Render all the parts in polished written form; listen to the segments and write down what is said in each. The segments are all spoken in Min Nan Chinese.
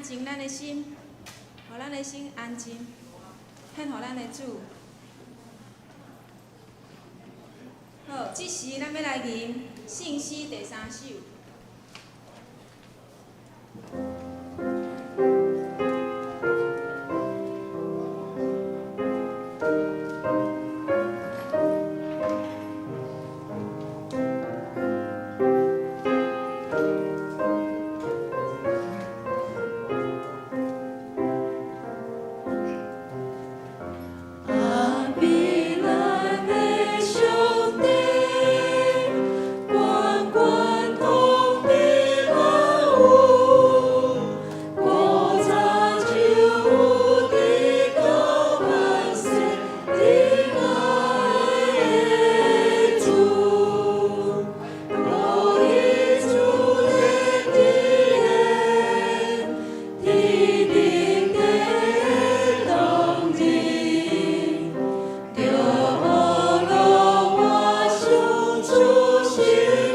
靜咱的心，予咱的心安靜，獻予咱的主。好，這時咱欲來吟聖詩第三首。阿比咱的上帝，悬悬统治万有，古早就有直到万世，你爱的主，无伊主的伫的，天顶的当日。着学我上主生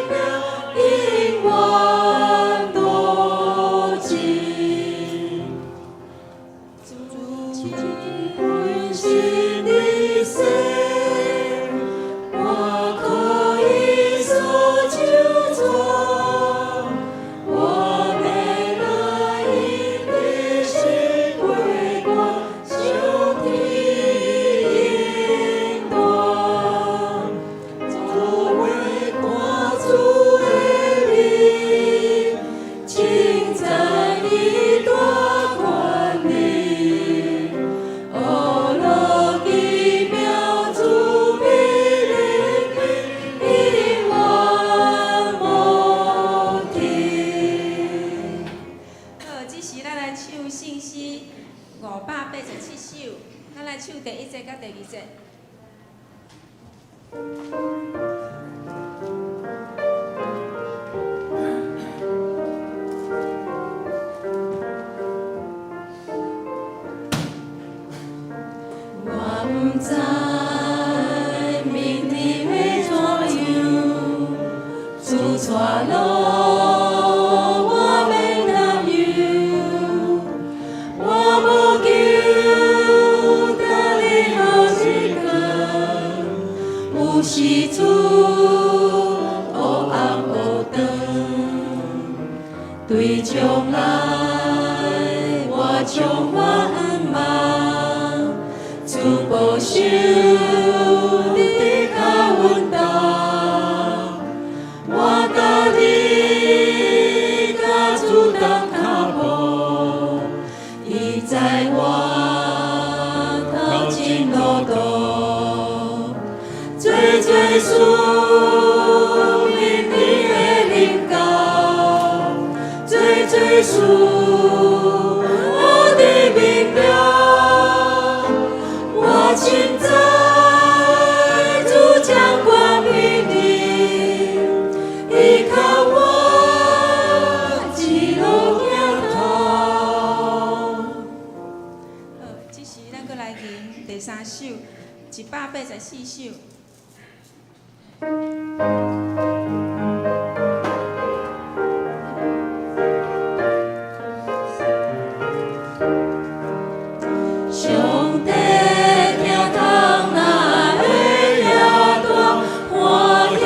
命永远无尽。主阮心的世，我可以所咒诅，我欲来因你心陪我上天大。主话看主的面，称赞伊大权能，学乐奇妙主美怜悯，永远无停。好，這時咱來唱聖詩587首，咱來唱第一節佮第二節。我毋知明天欲怎樣，主帶路我免擔憂，我無求得你好日光，有時主烏暗烏長，對將來我充滿望。主保守你較阮同，我佮你佮主同跤步，伊載我頭前路途，做做事明年的臨到，做做事我的明了。我深知主掌管明日，依靠我一路行頭。好，這時咱閣來吟第三首，184首。上帝聽窗內的夜大，歡喜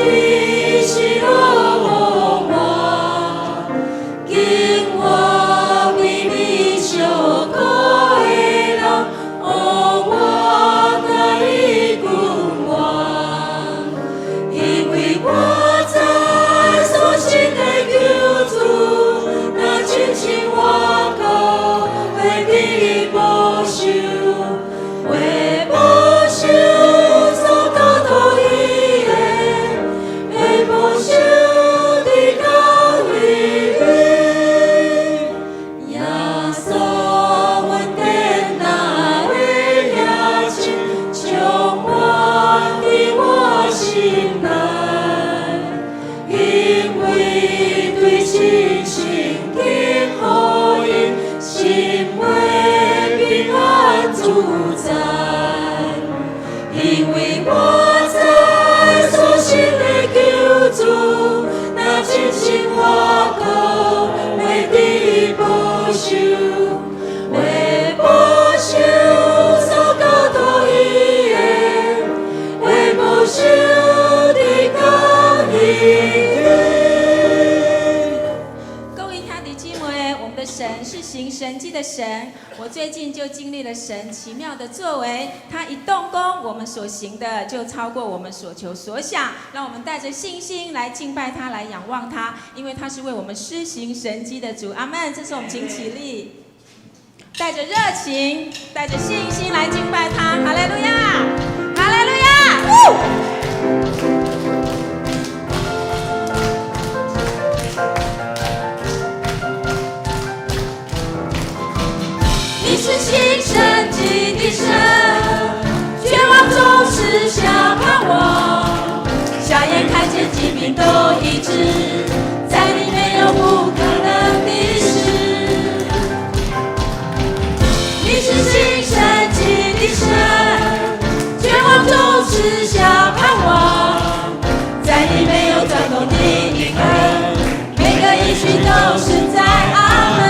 喜樂予我，經我秘密相顧的人，予我佮伊君王，因為我知所信的救主，若親像我靠，會得保守，會保守所交託伊的，會保守直到彼日。耶穌，阮殿內的熱情，充滿佇我心內，因為對親聖經福音，心袂平安自在。因為我知所信的救主，若親像我靠，會得保守。的神是行神蹟的神。我最近就經歷了神奇妙的作為，他一動工，我們所行的就超過我們所求所想。讓我們帶着信心來敬拜他，來仰望他，因為他是為我們施行神蹟的主。阿門。這時候我們請起立，帶着熱情，帶着信心來敬拜他。哈利路亞，哈利路亞。你是行神蹟的神，絕望中賜下盼望，瞎眼看見疾病都醫治，在你沒有不可能的事。你是行神蹟的神，絕望中賜下盼望，在你沒有轉動的應許，每個應許都是在阿門。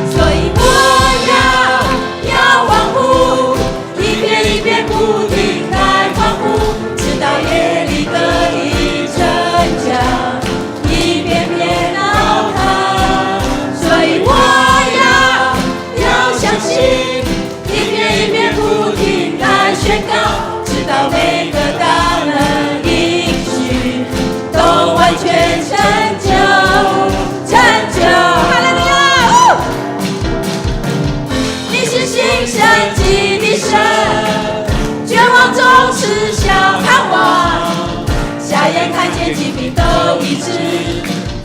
所以我要歡呼，一遍一遍不停來歡呼，直到耶利哥的城牆一片片倒塌。所以我要相信，一遍一遍不停來宣告，直到每個大能應許都完全成就，成就。哈利路亞。你是行神蹟的神，絕望中賜下盼望，瞎眼看見疾病都醫治，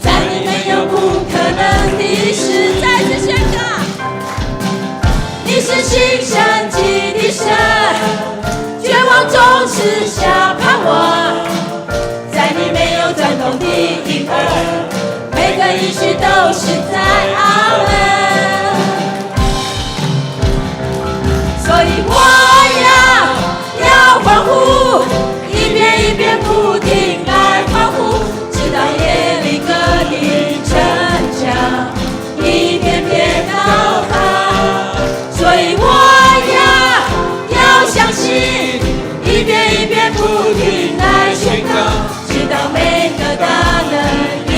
在你沒有不可能的事。再次宣告，你是行神蹟的神，絕望中賜下盼望，在你沒有轉動的應許，每個應許都是在阿門。所以我要歡呼，一遍一遍不停來歡呼，直到耶利哥的城牆一片片倒塌。所以我要相信，一遍一遍不停來宣告，直到每個大能應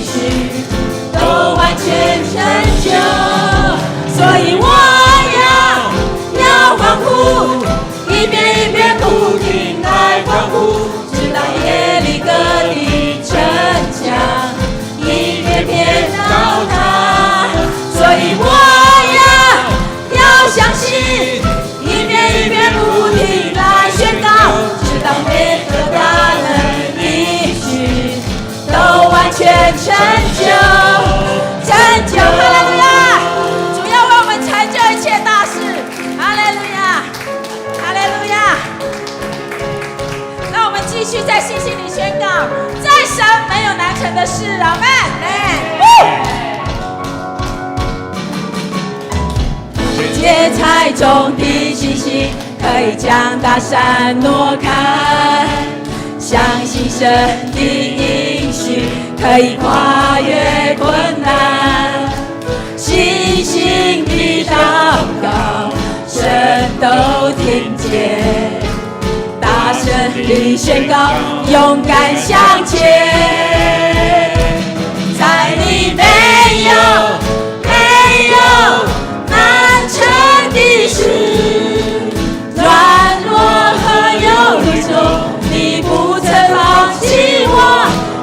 許都完全成就。所以我要歡呼，一遍一遍不停來歡呼，直到耶利哥的城牆一片片倒塌。所以我要相信，一遍一遍不停來宣告，直到每個大能應許都完全成就，成就。哈利路亞！主要為我們成就一切大事。哈利路亞，哈利路亞！讓我們繼續在信心裡宣告，在神沒有難成的事。阿門。芥菜種的信心可以將大山挪開，相信神的應許可以跨越困難，信心的禱告神都聽見，大聲的宣告，勇敢向前，在你沒有難成的事，軟弱和憂慮中，你不曾放棄我，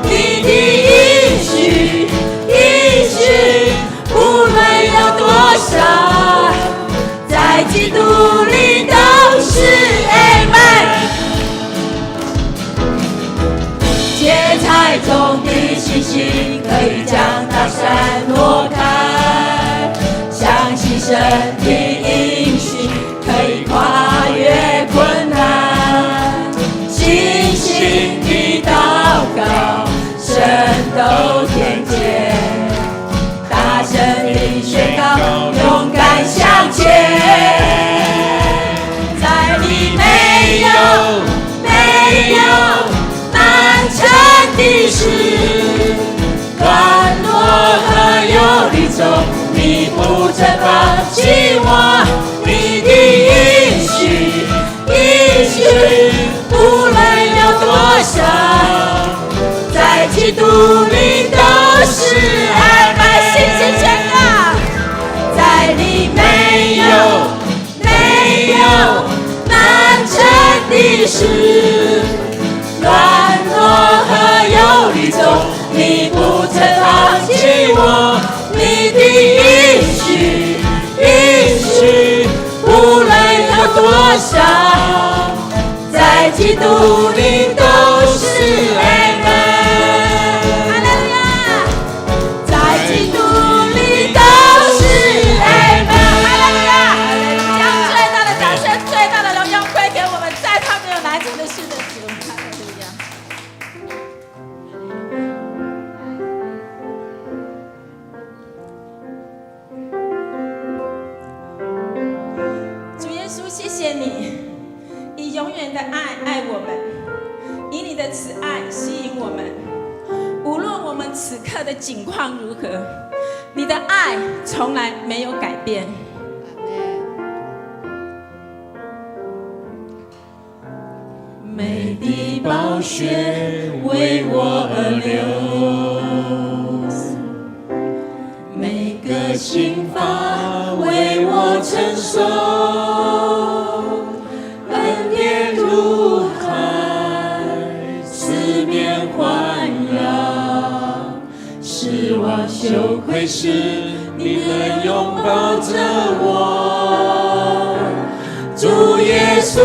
你的應許，應許無論有多少，在基督裡都是阿門。芥菜種的信心可以將大山挪開，相信神的應許可以跨越困難，信心的禱告神都聽見，大聲的宣告，勇敢向前，在你沒有難成的事，軟弱和憂慮中，你不曾放棄我，你的應許，應許無論有多少，在基督裡都督裡都是阿門。哈利路亞，在基督裡都是阿門。哈利路亞，將最大的掌聲、最大的榮耀歸給我們在他沒有難成的事的主。哈利路亞。主耶穌，謝謝你以永遠的愛愛我們，以你的慈愛吸引我們。無論我們此刻的境況如何，你的愛從來沒有改變。每滴寶血為我而流，每個刑罰為我承受，恩典如海，四面環繞，使我羞愧時，你仍擁抱着我。主耶穌，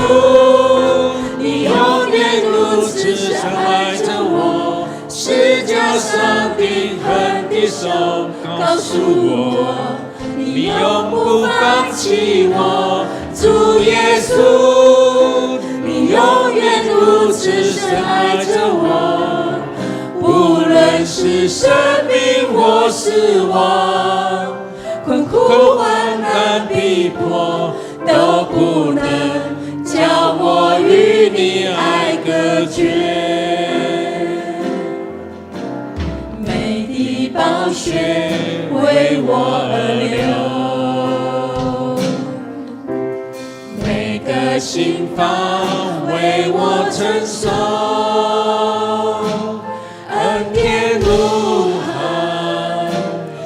你永遠如此深愛着我，十架上釘痕的手告訴我，你永不放棄我。主耶穌，你永遠如此深愛着我，不論是生命或死亡，困苦患難逼迫，都不能叫我與你愛隔絕。每滴寶血為我而流，每個刑罰為我承受，恩典如海，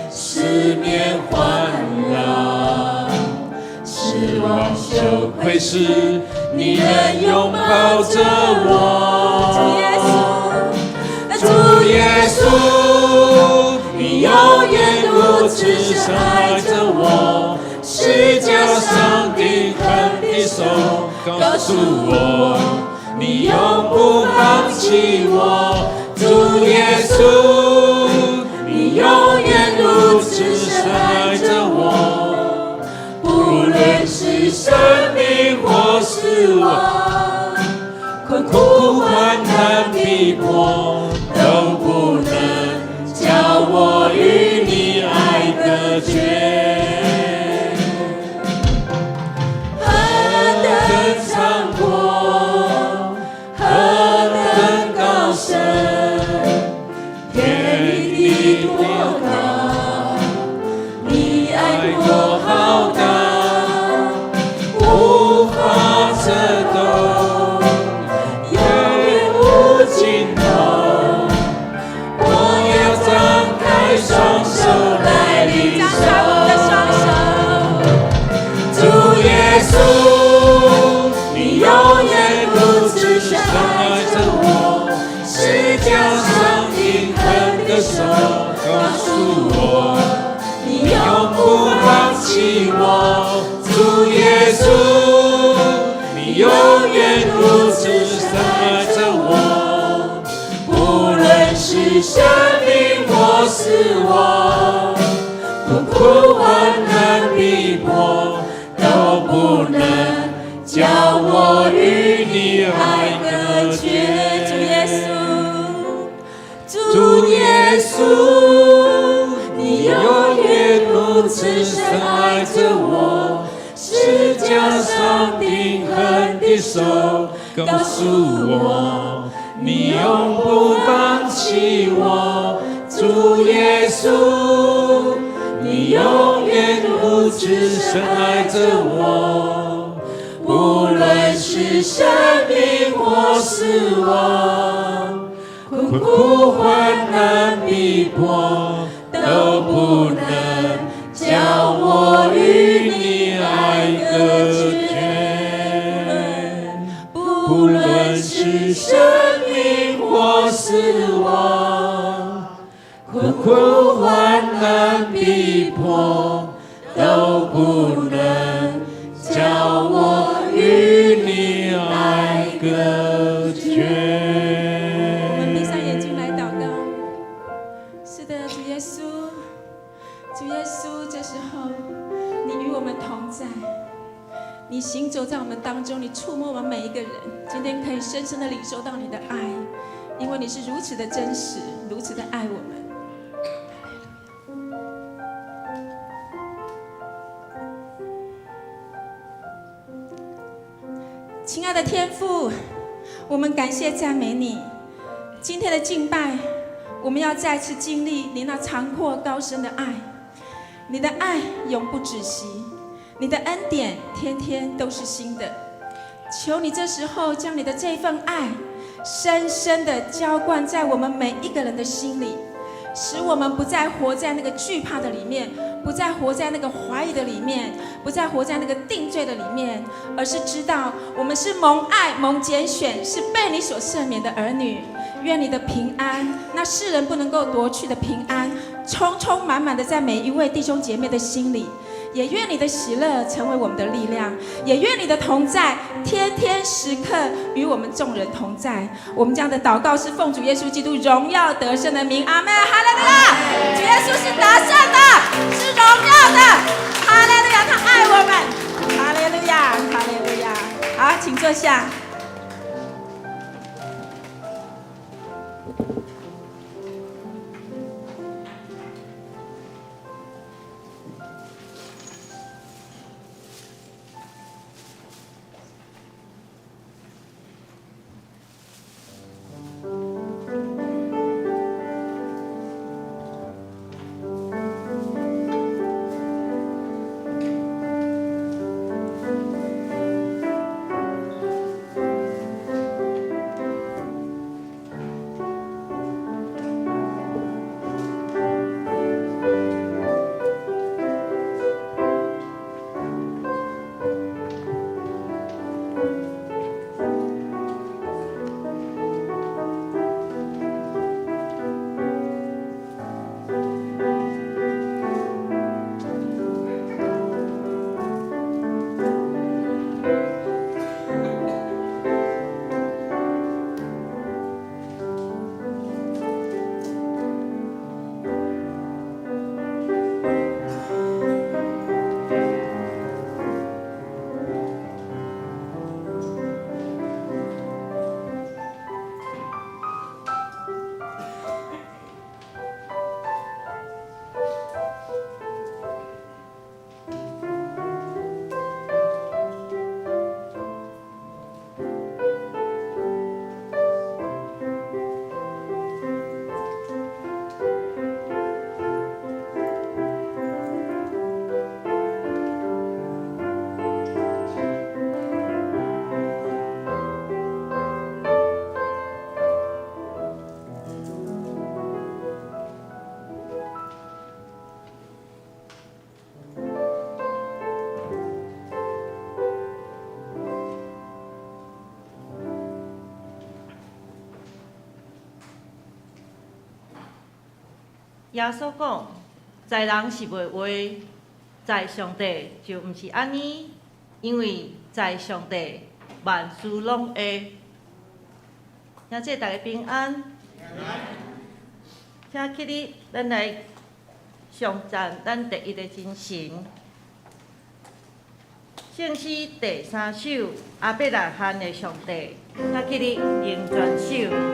四面環繞，使我羞愧時，你仍擁抱着我。主耶穌，主耶穌，你永遠如此深愛着我，十架上釘痕的手告訴我，你永不放棄我。主耶穌，你永遠如此深愛着我，不論是生命或死亡，困苦患難逼迫，都不能叫我與你愛隔絕。何等長闊，何等高深，天地多高，你愛多浩大，無法測度，永遠無盡頭。我要張開雙手來領張開我們的雙手。主耶穌，你永遠如此深愛着我，十架上釘痕的手告訴我，你永不放棄我。主耶穌，你永遠如此深愛着我，不論是生命或死亡，困苦患難逼迫，都不能叫我與你愛隔絕。主耶穌，主耶穌，你永遠如此深愛着我，十架上釘痕的手告訴我，你永不放棄我。主耶穌，你永遠如此深愛着我，不論是生命或死亡，困苦患難逼迫，都不能叫我與你愛隔絕。不論是生命或死亡，困苦患難逼迫，都不能叫我與你愛隔絕。穌，主耶穌，這時候你與我們同在，你行走在我們當中，你觸摸我們每一個人，今天可以深深的領受到你的愛，因為你是如此的真實，如此的愛我們。哈利路亞。親愛的天父，我們感謝讚美你。今天的敬拜，我們要再次經歷你那長闊高深的愛，你的愛永不止息，你的恩典天天都是新的。求你這時候將你的這份愛深深的澆灌在我們每一個人的心裡，使我們不再活在那個懼怕的裡面，不再活在那個懷疑的裡面，不再活在那個定罪的裡面，而是知道我們是蒙愛、蒙揀選，是被你所赦免的兒女。願你的平安，那世人不能夠奪去的平安，充充滿滿的在每一位弟兄姐妹的心裡。也願你的喜樂成為我們的力量，也願你的同在天天時刻與我們眾人同在。我們這樣的禱告是奉主耶穌基督榮耀得勝的名，阿門。哈利路亞！主耶穌是得勝的，是榮耀的。哈利路亞，他愛我們。哈利路亞，哈利路亞。好，請坐下。耶穌講，在人是袂話，在上帝就毋是按呢，因為在上帝萬事攏會。兄弟大家平安。請起立，咱來頌讚咱第一个真神。聖詩第三首，亞伯拉罕的上帝，請起立，認全首。上帝。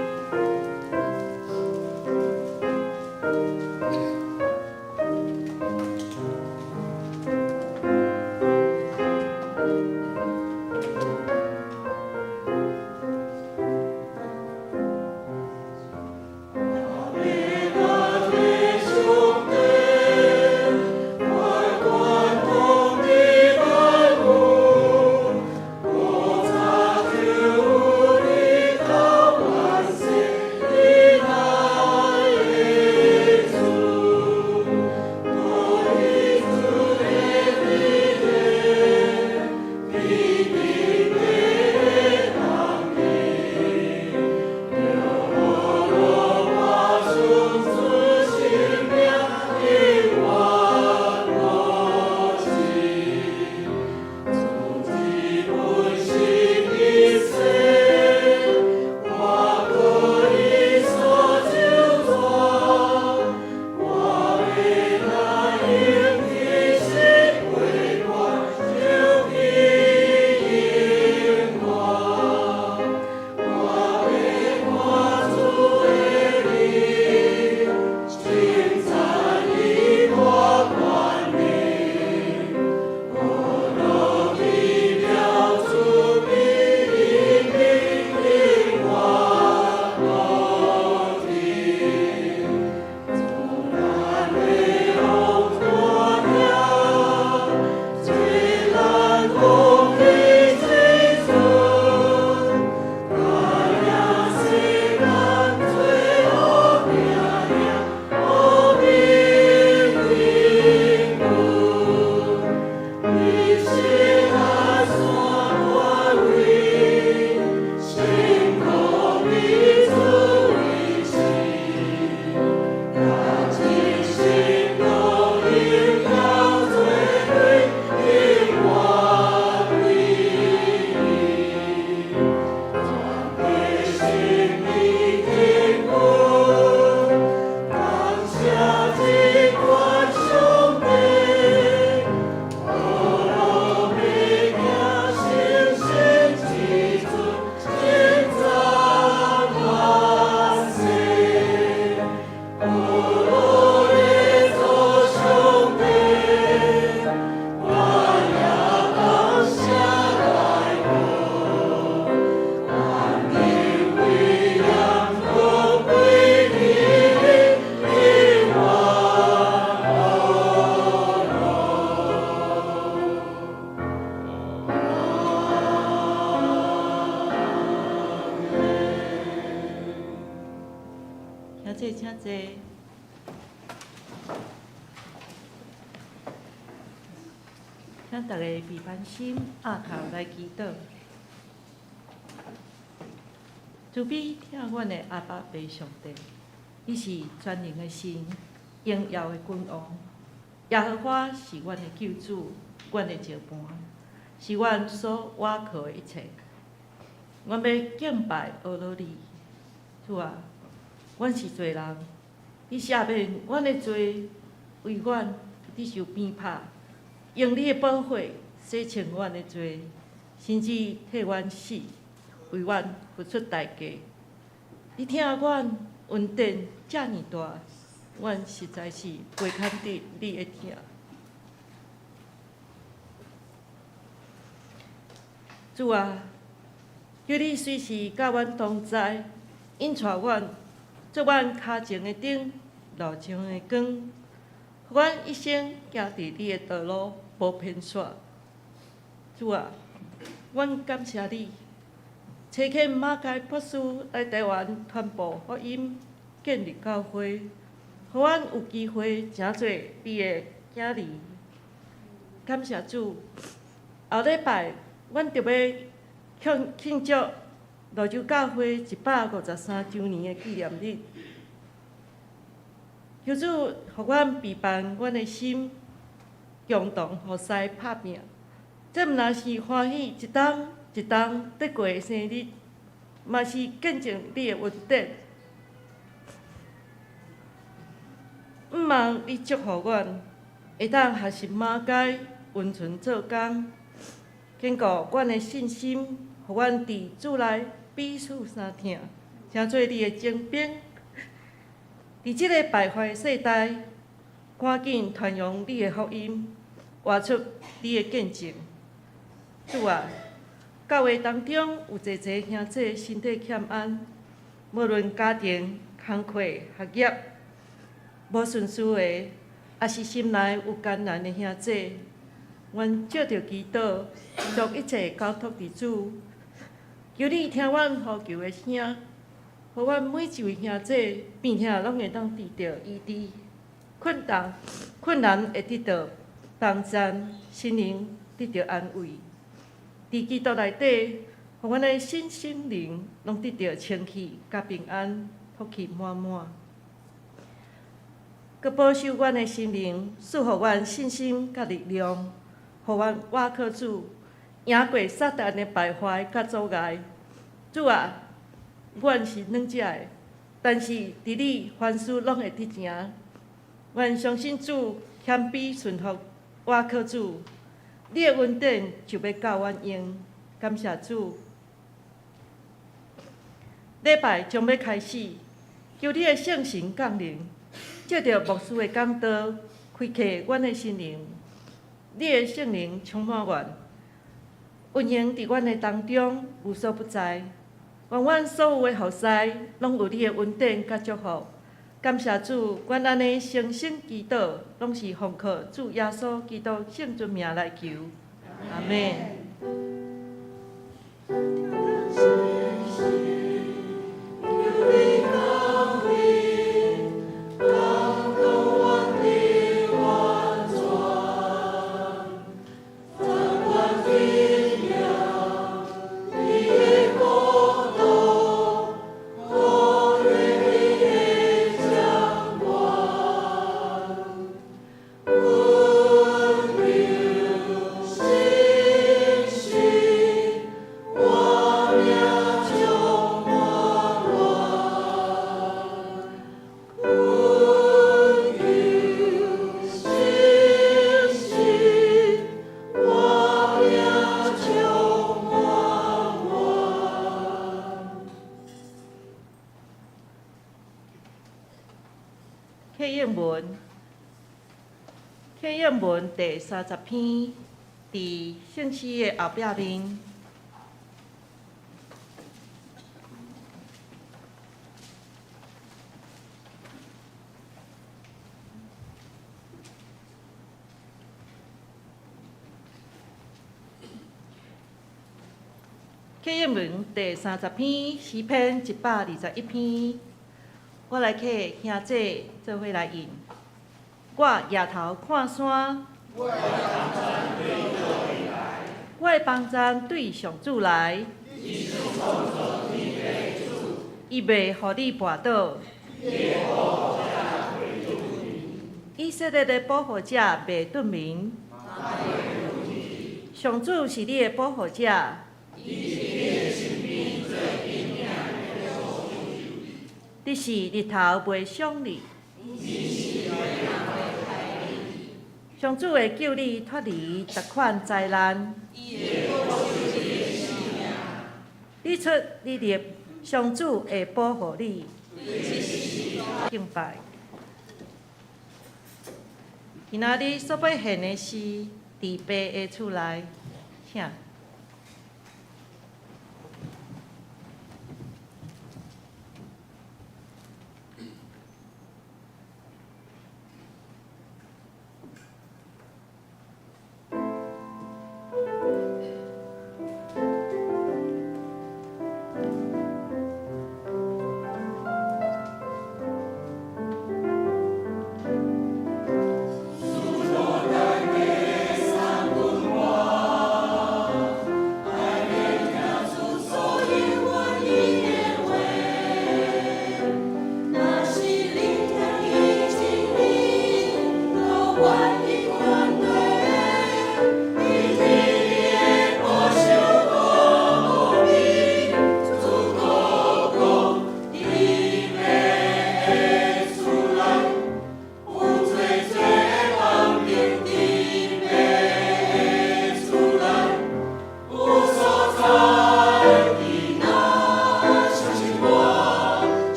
坐。請大家閉反心，額頭來祈禱。慈悲疼阮的阿爸父上帝，你是全能的神，榮耀的君王。耶和華是阮的救主，阮的石磐，是阮所倚靠的一切。阮欲敬拜阿羅你，主啊，阮是罪人，你赦免阮的罪，為阮得受鞭拍，用你的寶血洗清阮的罪，甚至替阮死，為阮付出代價。你疼阮恩典遮爾大，阮實在是袂堪得你的疼。主啊，求你隨時佮阮同在，引帶阮，做阮跤前的燈，路上的光，予阮一生行佇你的道路，無偏煞。主啊，阮感謝你，差遣馬偕博士來台灣傳播福音，建立教會，予阮有機會成做你的囝兒。感謝主，後禮拜阮著欲慶祝蘆洲教會153週年的紀念日。求主予阮備辦阮的心，共同服侍拍拚。這毋但是歡喜一冬一冬得過的生日，嘛是見證你的恩典。毋望你祝福阮，會當學習馬偕溫存做工，堅固阮的信心，予阮佇主內彼此相疼，成做你的精兵。佇這個敗壞的世代，趕緊傳揚你的福音，活出你的見證。主啊，教會當中有濟濟兄弟身體欠安，無論家庭、工課、學業無順遂的，抑是心內有艱難的兄弟，阮藉著祈禱，將一切交託佇主，求你聽阮呼求的聲，予阮每一位兄弟病痛攏會當得著醫治，困難會得到幫贊，心靈得著安慰。佇基督內底，予阮的身心靈攏得著清氣佮平安，福氣滿滿。閣保守阮的心靈，賜予阮信心佮力量，予阮倚靠主，贏過撒旦的敗壞佮阻礙。主啊，阮是軟弱的，但是佇你凡事攏會得成。阮相信主謙卑順服，倚靠主，你的恩典就欲夠阮用。感謝主。禮拜將欲開始，求你的聖神降臨，藉著牧師的講道，開啟阮的心靈。你的聖靈充滿阮，運行佇阮的當中，無所不在。願阮所有的服侍，攏有你的恩典佮祝福。感謝主，阮按呢誠心祈禱，攏是奉靠主耶穌基督聖尊名來求。阿們。契約文，契約文第30篇，佇聖詩的後壁面。契約文第30篇，詩篇121篇。我來客兄弟做伙來印。我舉頭看山，我的幫贊對上主來。伊袂予你跋倒。以色列的保護者袂頓眠。上主是你的保護者。日時日頭袂傷你。上主會救你脫離逐款災難。你出你入，上主會保護你。敬拜。今仔日所欲獻的是佇爸的厝內，請。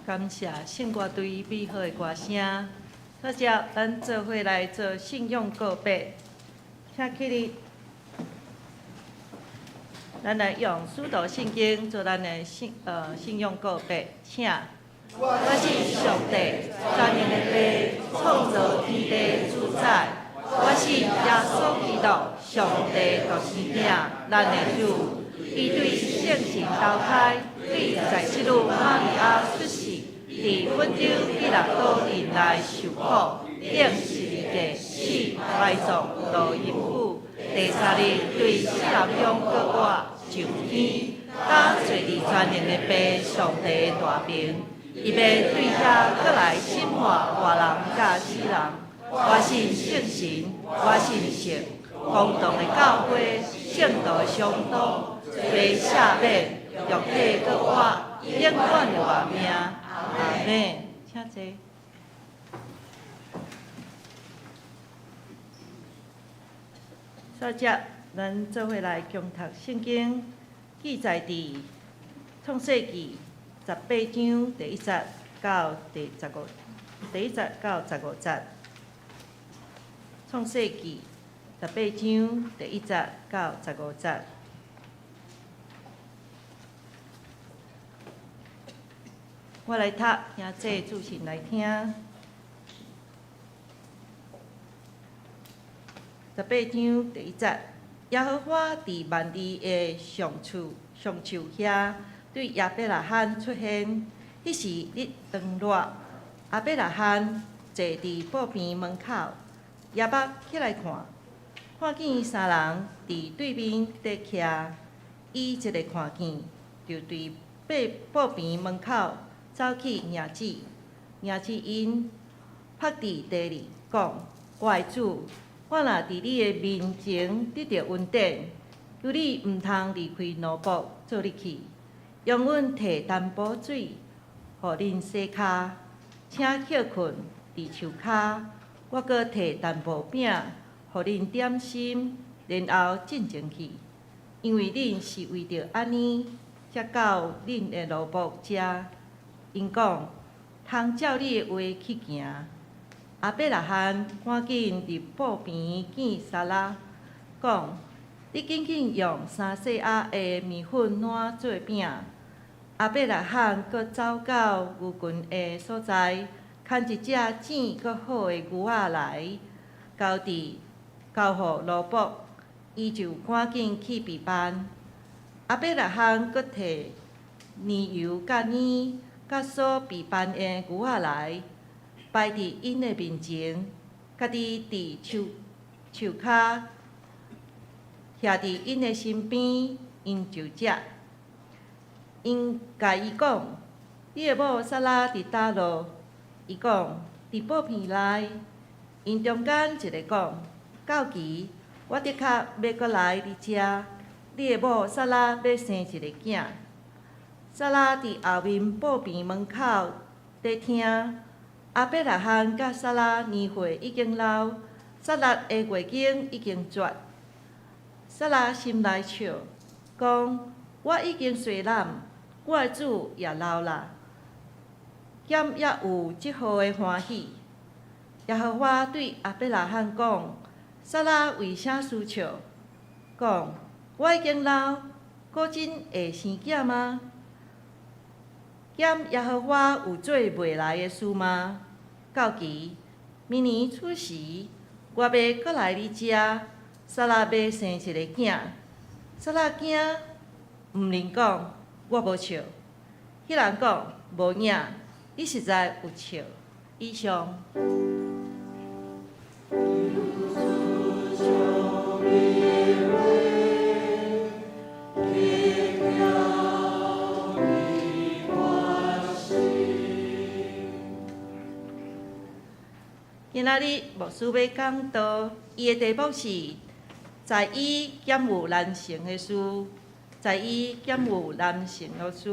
感謝聖歌隊美好的歌聲，好接咱做伙來做信仰告白，請起立。咱來用使徒信經做咱的信仰告白，請。我信上帝，全能的父，創造天地主宰。我信耶穌基督，上帝獨生囝，咱的主，伊對聖神投胎，對在聖女瑪利亞出世，佇本丟彼拉多任內受苦，釘十字架，死，埋葬，落陰府，第三日對死人中復活，上天，敢坐佇全能的父上帝的大爿，伊欲對遐閣來審判活人佮死人。我信聖神，我信聖公同的教會，聖徒的相通，罪赦免，肉體閣活，永遠的活命。阿們。請坐。煞接，咱做伙來共讀聖經，記載佇創世記18章第一節到第十五，第一節到十五節。創世記十八章第一節到十五節。我來讀，兄弟注神來聽。十八章第一節，耶和華佇幔利的橡樹橡樹遐對亞伯拉罕出現，彼時日當熱，亞伯拉罕坐佇布棚門口。舉目起來看，看見三人佇對面佇徛，伊一个看見，就對布棚門口走去迎接，迎接𪜶，伏佇地裡講：我的主，我若佇你的面前得著恩典，求你毋通離開奴僕做入去，容阮提淡薄水，予恁洗跤，請歇睏佇樹跤。我閣提淡薄餅，予恁點心，然後進前去，因為恁是為著按呢，才到恁的奴僕遮。𪜶講，通照你的話去行。亞伯拉罕趕緊入布棚見撒拉，講：你緊緊用三細亞的麵粉攏做餅。亞伯拉罕閣走到牛群的所在，牽一隻糋閣好的牛仔來，交佇交予奴僕，伊就趕緊去備辦。亞伯拉罕閣提奶油佮奶，佮所備辦的牛仔來，擺佇𪜶的面前，家己佇樹樹跤徛佇𪜶的身邊，𪜶就食。𪜶共伊講：你的某撒拉佇佗落？伊講：佇布棚內。𪜶中間一个講：到期，我的確欲閣來你遮，你的某撒拉欲生一個囝。撒拉佇後面布棚門口佇聽。亞伯拉罕佮撒拉年歲已經老，撒拉的月經已經絕。撒拉心內笑，講：我已經衰老，我的主也老啦，敢猶有這號的歡喜？耶和華對亞伯拉罕講：撒拉為啥事笑？講：我已經老，果真會生囝嗎？敢耶和華有做袂來的事嗎？到期，明年此時，我欲閣來你遮，撒拉欲生一个囝。撒拉驚，毋認講，我無笑。彼人講，無影，你實在有笑。以上。今仔日牧師欲講道，伊的題目是在伊敢有難成的事，在伊敢有難成的事。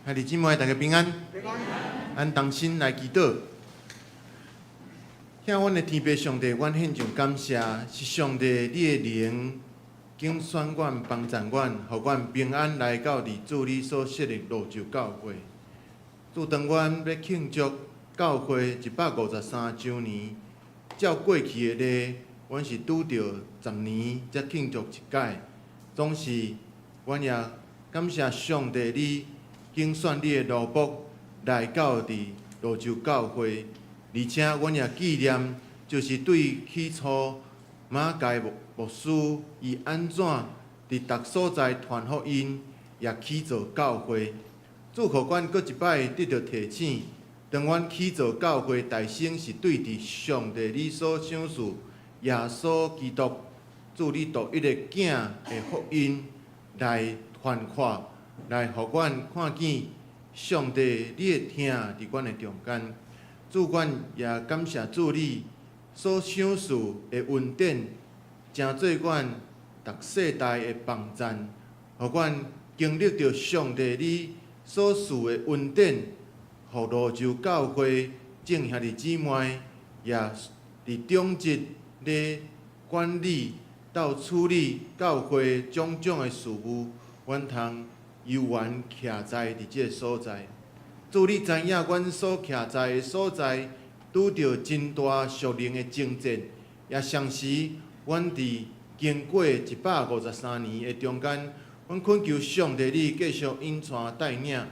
兄弟姊妹，大家平安。咱同心來祈禱。向阮的天父上帝，阮獻上感謝，是上帝你的靈揀選阮、幫助阮，予阮平安來到佇主你所設立蘆洲教會。主當阮欲慶祝教會153週年，照過去的例，阮是拄著十年才慶祝一擺，總是阮也感謝上帝，你揀選你的奴僕來到佇蘆洲教會，而且阮也紀念，就是對起初馬偕牧牧師伊按怎佇逐所在傳福音，也起造教會。主予阮閣一擺得著提醒，當阮起造教會大先是對佇上帝你所賞賜耶穌基督主你獨一个囝的福音來傳看，來予阮看見上帝你的疼佇阮的中間。主，阮也感謝主你所賞賜的恩典，成做阮逐世代的幫贊，予阮經歷著上帝你所賜的恩典，予蘆洲教會眾兄弟姊妹也佇長執咧管理到處理教會種種的事務，阮通有緣徛在佇這个所在。主，你知影阮所徛在的所在，拄著真大屬靈的爭戰，也同時，阮佇經過153年的中間，阮懇求上帝你繼續引帶帶領，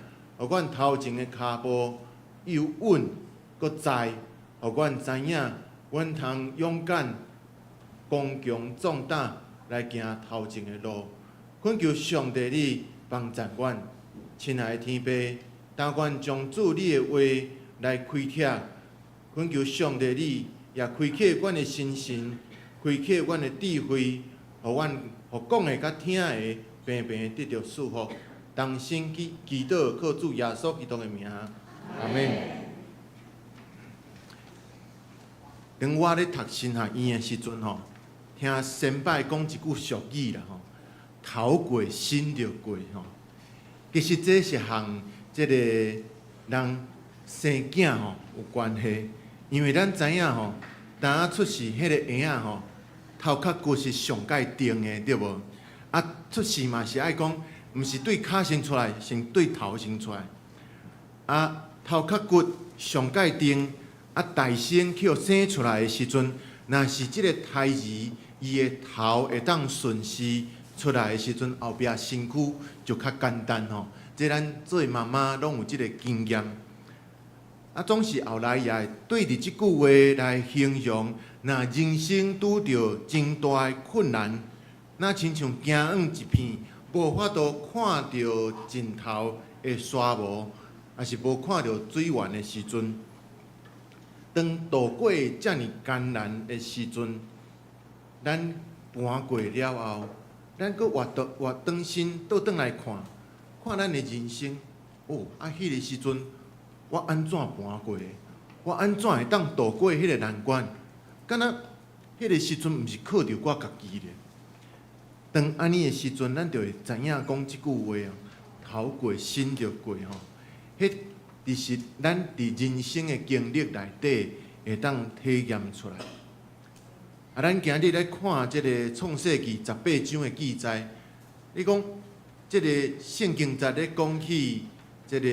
予阮頭前的跤步又穩閣在，予阮知影，阮通勇敢、剛強壯膽來行頭前的路。懇求上帝你幫助阮，親愛的天父，當阮將主你的話來開啟，懇求上帝你也開啟阮的心神，開啟阮的智慧，予阮予講的佮聽的平平得著祝福。同心祈祈禱，靠主耶穌基督的名，阿們。當我咧讀神學院的時陣吼，聽先輩講一句俗語啦吼，頭過身就過吼。其實這是和這個人生囝吼有關係，因為咱知影吼，當出世彼個嬰仔吼，頭殼骨是上蓋定的，對無？啊，出世嘛是愛講，毋是對跤先出來，先對頭先出來。啊，頭殼骨上蓋定，啊，大生去予生出來的時陣，若是這個胎兒伊的頭會當順勢出來的時陣，後壁身軀就較簡單吼。這咱做媽媽攏有這個經驗。啊，總是後來也會對佇這句話來形容，若人生拄著真大的困難，若親像行往一片無法度看著盡頭的沙漠，抑是無看著水源的時陣，當度過遮爾艱難的時陣，咱盤過了後，咱閣活倒活轉身倒轉來看，看咱的人生，哦，啊，彼个時陣我按怎盤過的？我按怎會當度過彼個難關？敢若彼个時陣毋是靠著我家己咧。當按呢的時陣，咱就會知影講這句話啊，頭過身就過吼。彼其實咱佇人生的經歷內底會當體驗出來。啊，咱今日來看這個創世記十八章的記載，你講這個聖經節咧講起這個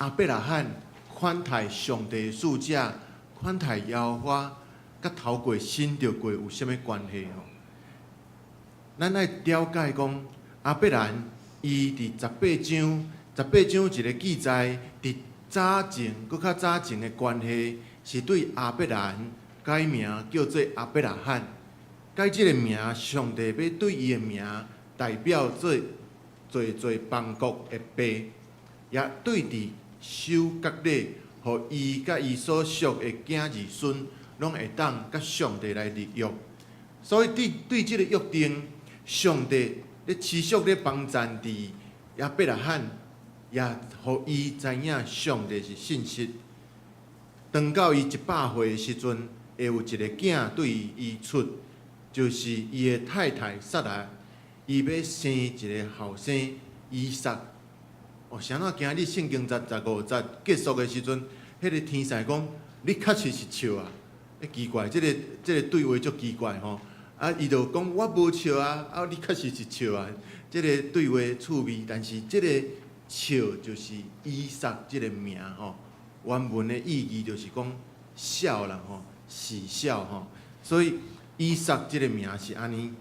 亞伯拉罕款待上帝使者，款待耶和華，佮頭過身就過有啥物關係吼？咱愛了解講，亞伯蘭伊佇十八章，十八章一個記載，佇早前閣較早前的關係，是對亞伯蘭改名叫做亞伯拉罕，改這個名，上帝欲對伊的名代表做濟濟邦國的爸，也對佇守割禮，予伊佮伊所屬的囝兒孫攏會當佮上帝來立約。所以對對這個約定，上帝咧持續咧幫贊佇亞伯拉罕，也予伊知影上帝是信實。當到伊100歲的時陣，會有一個囝對伊出，就是伊的太太撒拉，伊欲生一个後生以撒。哦，啥怎今日聖經節15節結束的時陣，彼個天使講：你確實是笑啊！欸，奇怪，這個對話足奇怪吼。啊，伊就講我無笑啊，啊，你確實是笑啊。這個對話趣味，但是這個笑就是以撒這個名吼，原文的意義就是講笑啦吼，喜笑吼。所以以撒這個名是按呢。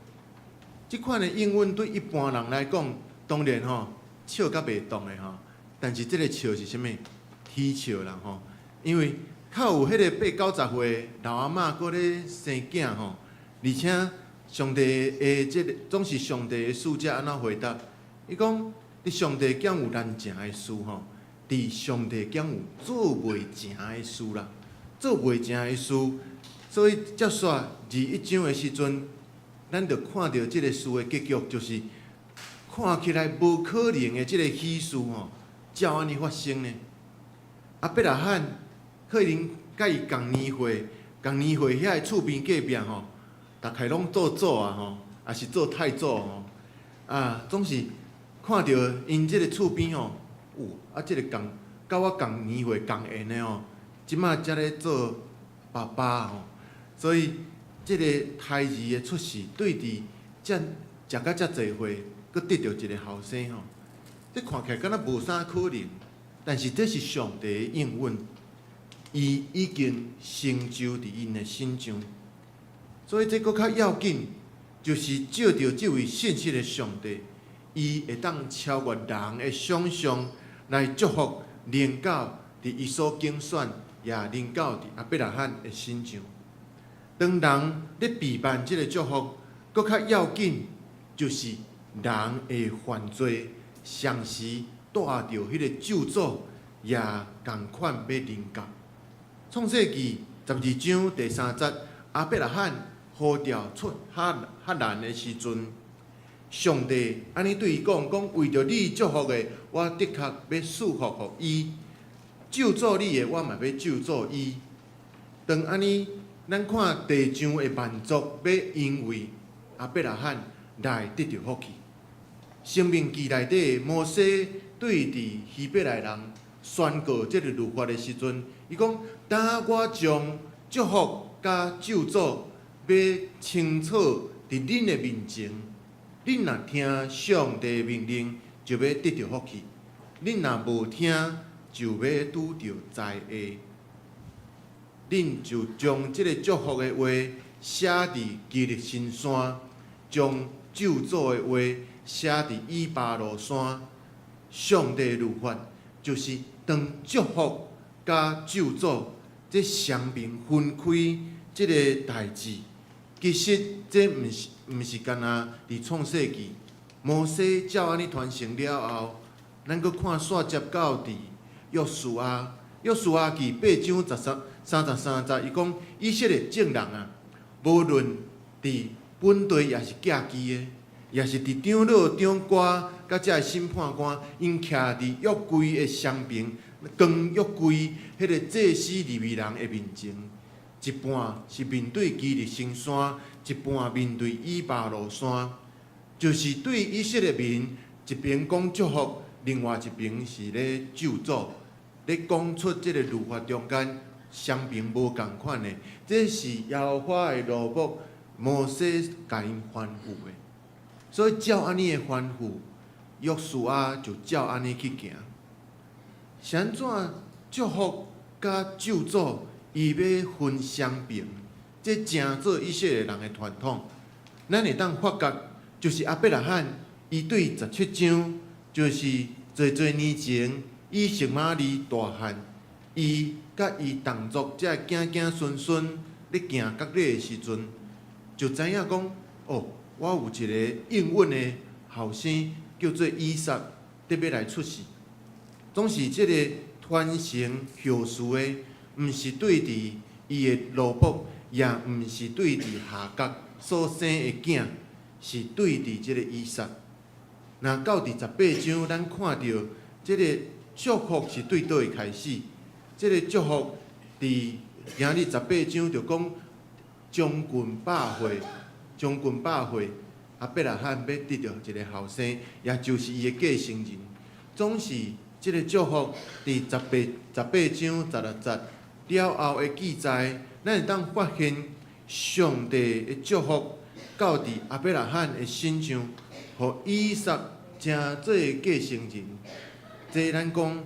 這款的應允對一般人來講，當然吼，笑甲袂動的吼，但是這个笑是啥物？嬉笑啦吼，因為較有彼个八九十歲老阿嬤閣咧生囝吼，而且上帝的這个總是上帝的使者按怎回答？伊講：佇上帝敢有難成的事吼？佇上帝敢有做袂成的事啦？做袂成的事，所以接續21章的時陣，咱就看著這个事的結局，就是看起來無可能的這个喜事吼，照按呢發生呢。亞伯拉罕可能佮伊仝年歲，仝年歲遐的厝邊隔壁吼，逐家攏做祖啊吼，抑是做太祖吼，啊，總是看著𪜶這个厝邊吼，有啊，這个仝佮我仝年歲仝緣的吼，這馬才咧做爸爸吼，所以這个胎兒的出世，對佇遮食甲遮濟歲，閣得著一个後生吼，這看起來敢若無啥可能，但是這是上帝的應允，伊已經成就佇𪜶的身上，所以這閣較要緊，就是藉著這位信實的上帝，伊會當超越人的想象來祝福臨到佇伊所揀選，也臨到佇亞伯拉罕的身上。當人咧備辦這个祝福，閣較要緊，就是人會犯罪，同時帶著彼个咒詛，也仝款欲臨到。創世記12章第3節，亞伯拉罕呼召出哈哈蘭的時陣，上帝按呢對伊講：講為著你祝福的，我的確欲賜福予伊；咒詛你的，我嘛欲咒詛伊。當按呢，咱看地上的萬族欲因為亞伯拉罕來得著福氣。申命記內底，摩西對佇希伯來人宣告這个律法的時陣，伊講：當我將祝福佮咒詛欲清楚佇恁的面前，恁若聽上帝命令，就欲得著福氣；恁若無聽，就欲拄著災禍。恁就將這个祝福的話寫佇基利心山，將咒詛的話寫佇以巴路山。上帝律法就是當祝福佮咒詛這雙邊分開這个代誌，其實這毋是干焦佇創世記，摩西照按呢傳承了後，咱閣看煞接到佇約書亞，約書亞記八章十三33節，伊講以色列眾人啊，無論佇本地抑是寄居的，抑是佇長老、長官佮遮个審判官，𪜶徛佇約櫃的雙爿，扛約櫃彼个祭司利未人的面前，一半是面對基利心山，一半面對以巴路山，就是對以色列民一邊講祝福，另外一邊是咧咒詛，咧講出這个律法中間雙爿無仝款的，這是耶和華的奴僕摩西共𪜶吩咐的。所以照按呢的吩咐，約書亞就照按呢去行。是按怎祝福佮咒詛，伊欲分雙爿，這成做以色列人的傳統。咱會當發覺，就是亞伯拉罕，伊對17章，就是濟濟年前，以實瑪利大漢，伊佮伊同族這囝囝孫孫咧行割禮的時陣，就知影講，哦，我有一个應允的後生，叫做以撒，得欲來出世。總是這个傳承後嗣的，毋是對佇伊的奴僕，也毋是對佇夏甲所生的囝，是對佇這个以撒。若到佇十八章，咱看著這个祝福是對佗位開始？這个祝福佇今日十八章就講將近百歲，將近百歲，亞伯拉罕欲得著一个後生，也就是伊的繼承人。總是這个祝福佇十八章16節了後的記載，咱會當發現上帝的祝福到佇亞伯拉罕的身上，予以撒成做繼承人。這咱講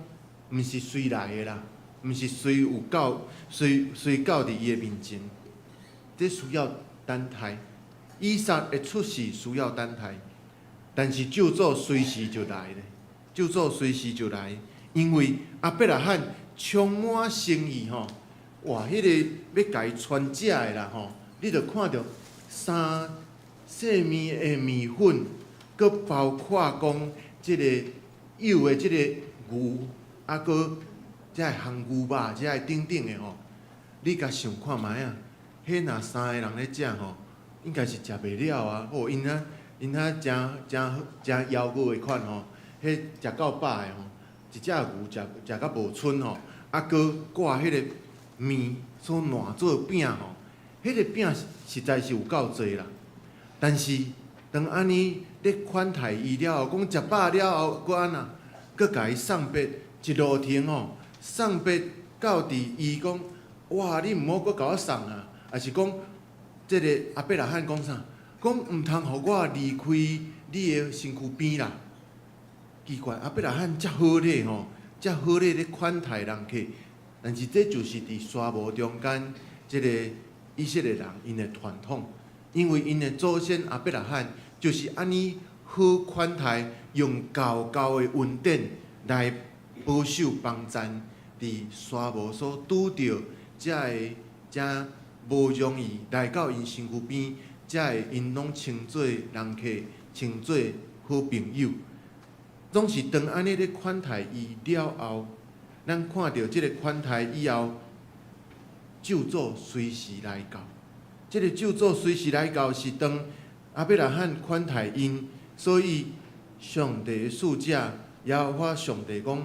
毋是隨來的啦，毋是隨有到隨隨到佇伊的面前，這需要等待。以撒的出世需要等待。但是咒詛隨時就來咧，咒詛隨時就來，因為亞伯拉罕充滿誠意吼，哇！彼個欲共伊傳食的啦吼，你就看著三細麵的麵粉，閣包括講這個幼的這個牛，啊，閣這个烘牛肉，這个等等的吼，你共想看覓啊？彼若三个人咧食吼，應該是食袂了啊！吼，𪜶遐𪜶遐誠誠誠枵餓的款吼，彼食夠飽的吼，一隻牛食食甲無賰吼，啊，閣掛彼個麵所瀾做餅吼，彼個餅實在是有夠濟啦。但是當按呢咧款待伊了後，講食飽了後，閣按怎？閣共伊送別一路程吼，送別到佇伊講，哇！你毋好閣共我送啊！抑是講，這個亞伯拉罕講啥？講毋通予我離開你的身軀邊啦。奇怪，亞伯拉罕遮好禮吼，遮好禮咧款待人客，但是這就是佇沙漠中間，這個以色列人𪜶的傳統，因為𪜶的祖先亞伯拉罕就是按呢好款待，用厚厚的恩典來保守幫贊，佇沙漠所拄著遮个遮無容易來到𪜶身軀邊，遮个𪜶攏稱做人客，稱做好朋友。總是當按呢咧款待伊了後，咱看著這個款待以後，咒詛隨時來到。這個咒詛隨時來到，是當亞伯拉罕款待𪜶，所以上帝的使者耶和華上帝講，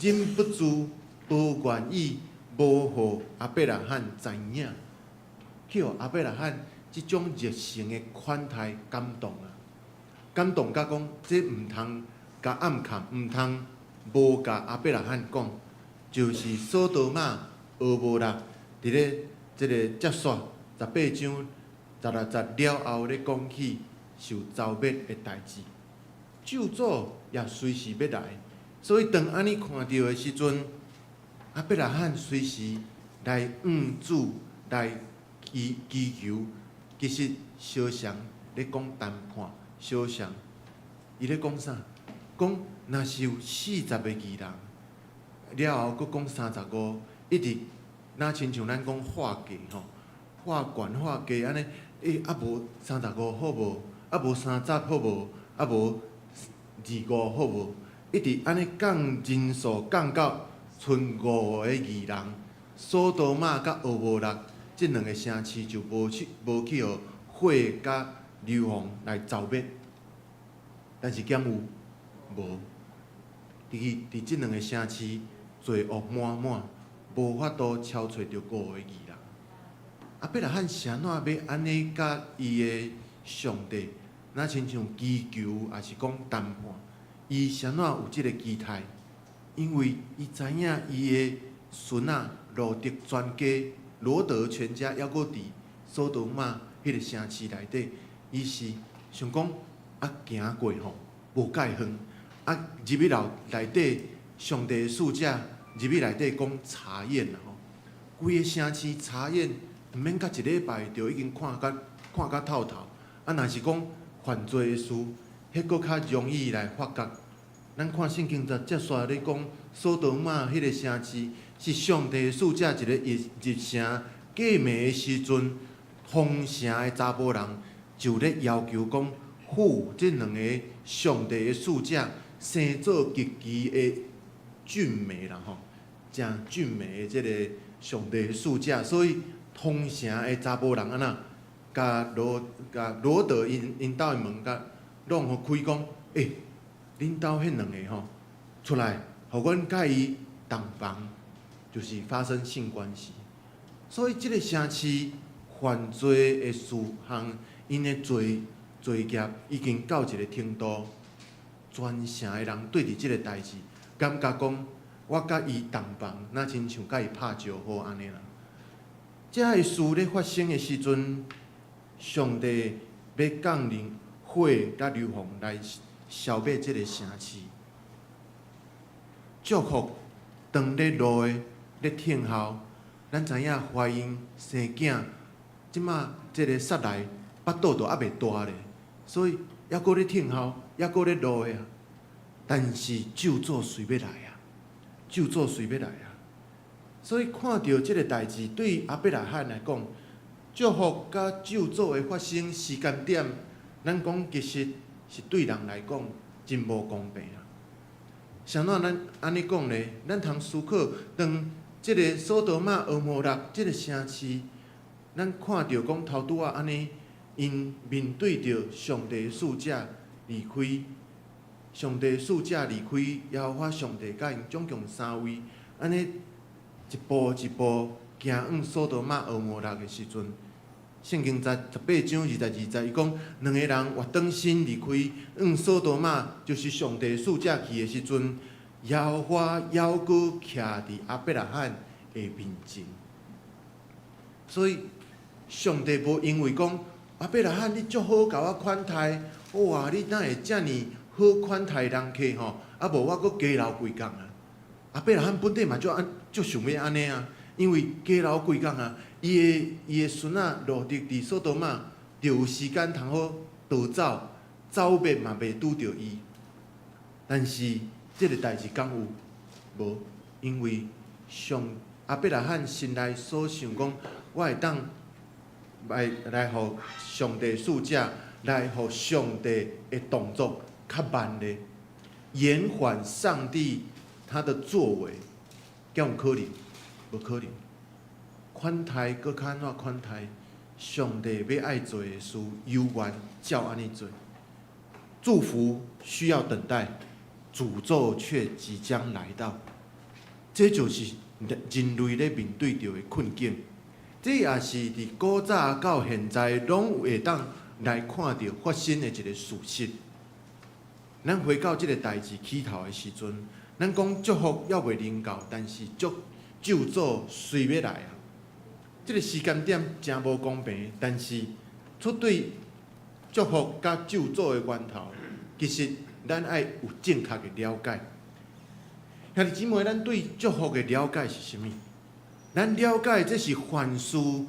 忍不住無願意無予亞伯拉罕知影，去予亞伯拉罕這種熱誠的款待感動啊！感動甲講，這毋通共掩藏，毋通無共亞伯拉罕講，就是所多瑪、蛾摩拉佇咧這個接續18章16節了後咧講起受誅滅的代誌，咒詛也隨時欲來，所以當按呢看著的時陣，亞伯拉罕隨時來向主來祈祈求，其實相像咧講談判，相像伊咧講啥？講若是有40個義人，了後閣講35，一直若親像咱講劃價吼，劃懸劃價按呢，欸啊無35好無？啊無30好無？啊無25好無？一直按呢降人數降到賰五個義人，所多瑪佮蛾摩拉這兩个城市就無去予火佮硫磺來誅滅，但是敢有？無。佇佇這兩个城市罪惡滿滿，無法度超揣著五个義人。亞伯拉罕是按怎欲按呢佮伊的上帝，若親像祈求，抑是講談判？伊是按怎有這个期待？因為伊知影伊的孫仔羅得全家，羅得全家猶閣佇所多瑪彼个城市內底，伊是想講啊行過吼，無蓋遠，啊入去樓內底，上帝的使者入去內底講查驗啦吼，規个城市查驗，毋免甲一禮拜就已經看甲透透。啊，若是講犯罪的事，彼閣較容易來發覺。咱看聖經就接續咧講，所多瑪彼個城市是上帝的使者一个入入城過暝的時陣，同城的查埔人就咧要求講，婦這兩个上帝的使者生做極其的俊美啦吼，誠俊美的這个上帝的使者，所以同城的查埔人按怎，共羅得𪜶兜的門共弄予開講，欸，恁兜彼兩个吼出來，予阮佮伊洞房，就是發生性關係。所以這个城市犯罪的事項，𪜶的罪孽已經到一个程度，全城的人對佇這个代誌，感覺講我佮伊洞房，若親像佮伊拍招呼按呢啦。這个事咧發生的時陣，上帝欲降臨火佮硫磺來消滅這个城市。祝福當咧路的咧聽候，咱知影懷孕生囝，這馬這个撒萊腹肚都猶未大咧，所以猶閣咧聽候，猶閣咧落的啊。但是咒詛隨欲來啊，咒詛隨欲來啊。所以看著這个代誌，對亞伯拉罕來講，祝福佮咒詛的發生時間點，咱講其實是對人來講真無公平啊。啥物咱按呢講呢？咱通思考，當這个所多瑪、蛾摩拉這个城市，咱看著講頭拄仔按呢，𪜶面對著上帝的使者離開，上帝使者離開，耶和華上帝佮𪜶總共三位，按呢一步一步行往所多瑪、蛾摩拉的時陣，聖經在18章22節，伊講兩个人活轉身離開，往所多瑪，就是上帝使者去的時陣，耶和華猶閣徛佇亞伯拉罕的面前。所以上帝無因為講亞伯拉罕你足好，共我款待，哇！你哪會遮爾好款待人客吼？啊無我閣加留幾工啊！亞伯拉罕本底嘛足按足想欲按呢啊，因為加留幾工啊，伊的孫仔羅得佇所多瑪，就有時間通好逃走，走滅嘛袂拄著伊。但是這个代誌敢有？無，因為上亞伯拉罕心內所想講，我會當來予上帝使者來予上帝的動作較慢咧，延緩上帝他的作為，敢有可能？無可能。款待閣較按怎款待？上帝欲愛做的事，猶原照按呢做。祝福需要等待，詛咒卻即將來到。這就是人類咧面對著的困境。這也是佇古早到現在，攏會當來看著發生的一个事實。咱回到這个代誌起頭的時陣，咱講祝福猶未臨到，但是祝咒詛隨欲來啊！這个時間點誠無公平，但是出對祝福佮咒詛的源頭，其實咱愛有正確的了解。兄弟姊妹，咱對祝福的了解是啥物？咱了解這是凡事誠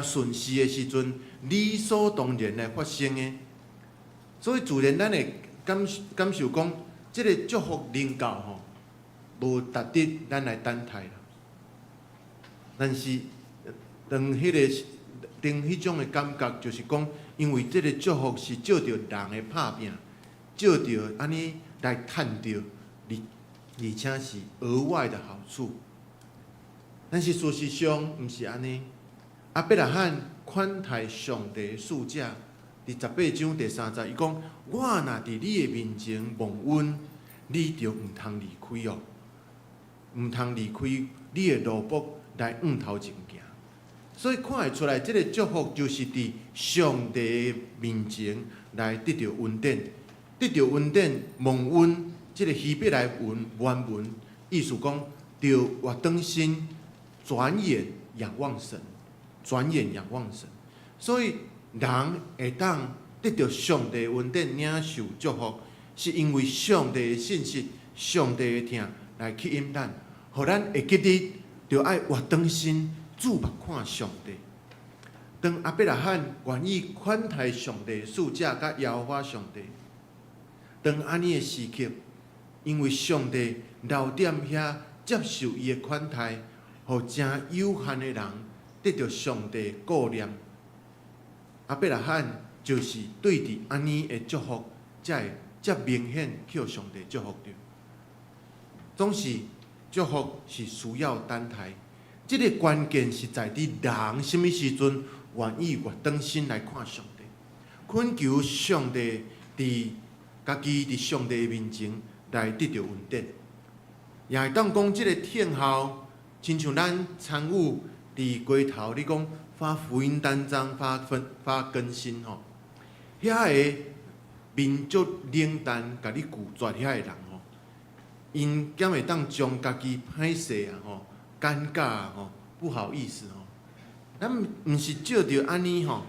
順時的時陣，理所當然來發生的。所以自然咱會感受講，這个祝福臨到吼，無值得咱來等待啦。但是當彼種的感覺，就是講，因為這个祝福是藉著人的拍拚，藉著按呢來趁著，而且是額外的好處。但是事實上毋是按呢。亞伯拉罕款待上帝使者，佇18章第3節，伊講：我若佇你的面前蒙恩，你就毋通離開哦，毋通離開你的奴僕來向頭前行。所以看會出來，這个祝福就是佇上帝的面前來得著恩典，得著恩典蒙恩。這个希伯來文原文意思講，著活轉身，轉眼仰望神，轉眼仰望神。所以人會當得著上帝恩典，領受祝福，是因為上帝的信實、上帝的疼來吸引咱，予咱會記得著愛活轉身，注目看上帝。當亞伯拉罕願意款待上帝使者佮耶和華上帝，當按呢的時刻，因為上帝留踮遐接受伊的款待，予誠有限的人得著上帝顧念。亞伯拉罕就是對佇按呢的祝福，才會遮明顯予上帝祝福著。總是祝福是需要等待，這个關鍵是在佇人啥物時陣願意活轉身來看上帝，懇求上帝佇家己佇上帝面前來得著恩典。也會當講這个聽候，親像咱參與佇街頭，你講發福音單張、發分發更新吼，遐个民族冷淡，共你拒絕遐个人吼，𪜶敢會當將家己歹勢啊吼、尷尬啊吼、不好意思吼，咱毋是藉著按呢吼，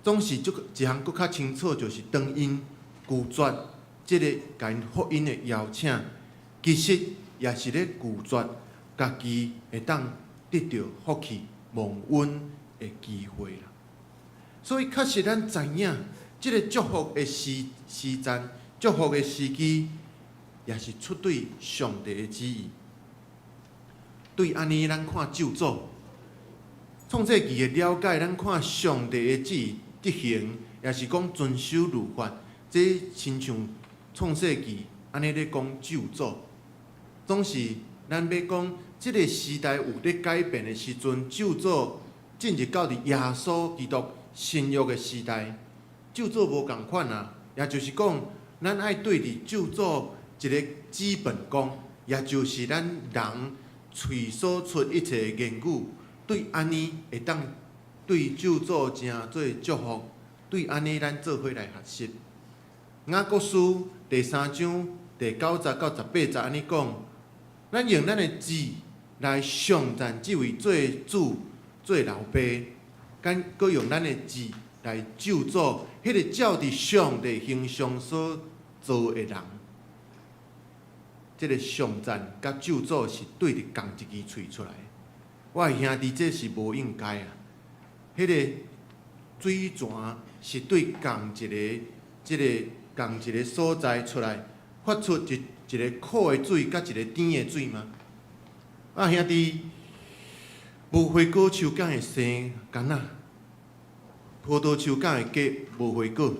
總是這一項閣較清楚，就是當𪜶拒絕這个共𪜶福音的邀請，其實也是咧拒絕家己會當得著福氣蒙恩的機會啦。所以確實咱知影，這个祝福的時時陣，祝福的時機，也是出對上帝的旨意。對按呢，咱看咒詛，創世記的了解，咱看上帝的旨意執行，也是講遵守律法，這親像創世記按呢咧講咒詛，總是咱欲講這个時代有咧改變的時陣，咒詛進入到佇耶穌基督新約的時代，咒詛無仝款啊，也就是講，咱愛對佇咒詛一个基本功，也就是咱人喙所出一切的言語，對按呢會當對咒詛成做祝福，對按呢咱做伙來學習。雅各書第三章第九節到十八節按呢講，咱用咱的舌來頌讚這位做主、做老爸，咱閣用咱的舌來咒詛彼个照佇上帝形象所造的人。這个頌讚佮咒詛是對佇仝一支喙出來。我的兄弟，這是無應該啊！彼个水泉是對仝一个、這个仝一个所在出來，發出一一个苦的水，佮一个甜的水嗎？啊，兄弟，無花果樹敢會生柑仔？葡萄樹敢會結無花果？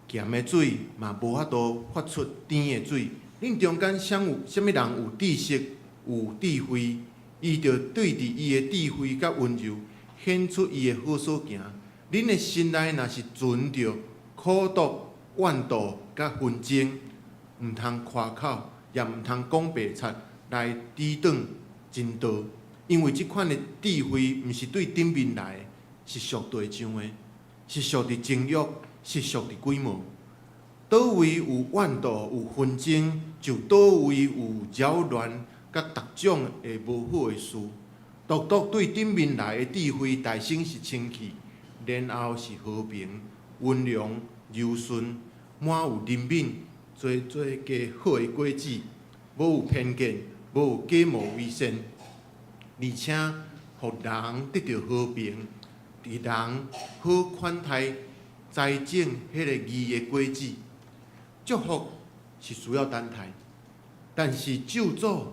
鹹的水嘛無法度發出甜的水。恁中間啥有啥物人有知識、有智慧，伊就對佇伊的智慧佮溫柔顯出伊的好所行。恁的心內若是存著苦毒、怨妒佮紛爭，毋通誇口，也毋通講白賊來抵擋真道，因為這款的智慧毋是對頂面來的，是屬地上的，是屬佇情欲，是屬佇鬼魔。佗位有怨妒、有紛爭，就佗位有擾亂佮逐種的無好的事。獨獨對頂面來的智慧，大先是清氣，然後是和平、溫良、柔順，滿有憐憫，濟濟結好的果子，無有偏見，無有假冒為善，而且予人得著和平，予人好款待栽種彼个義的果子。祝福是需要等待，但是咒詛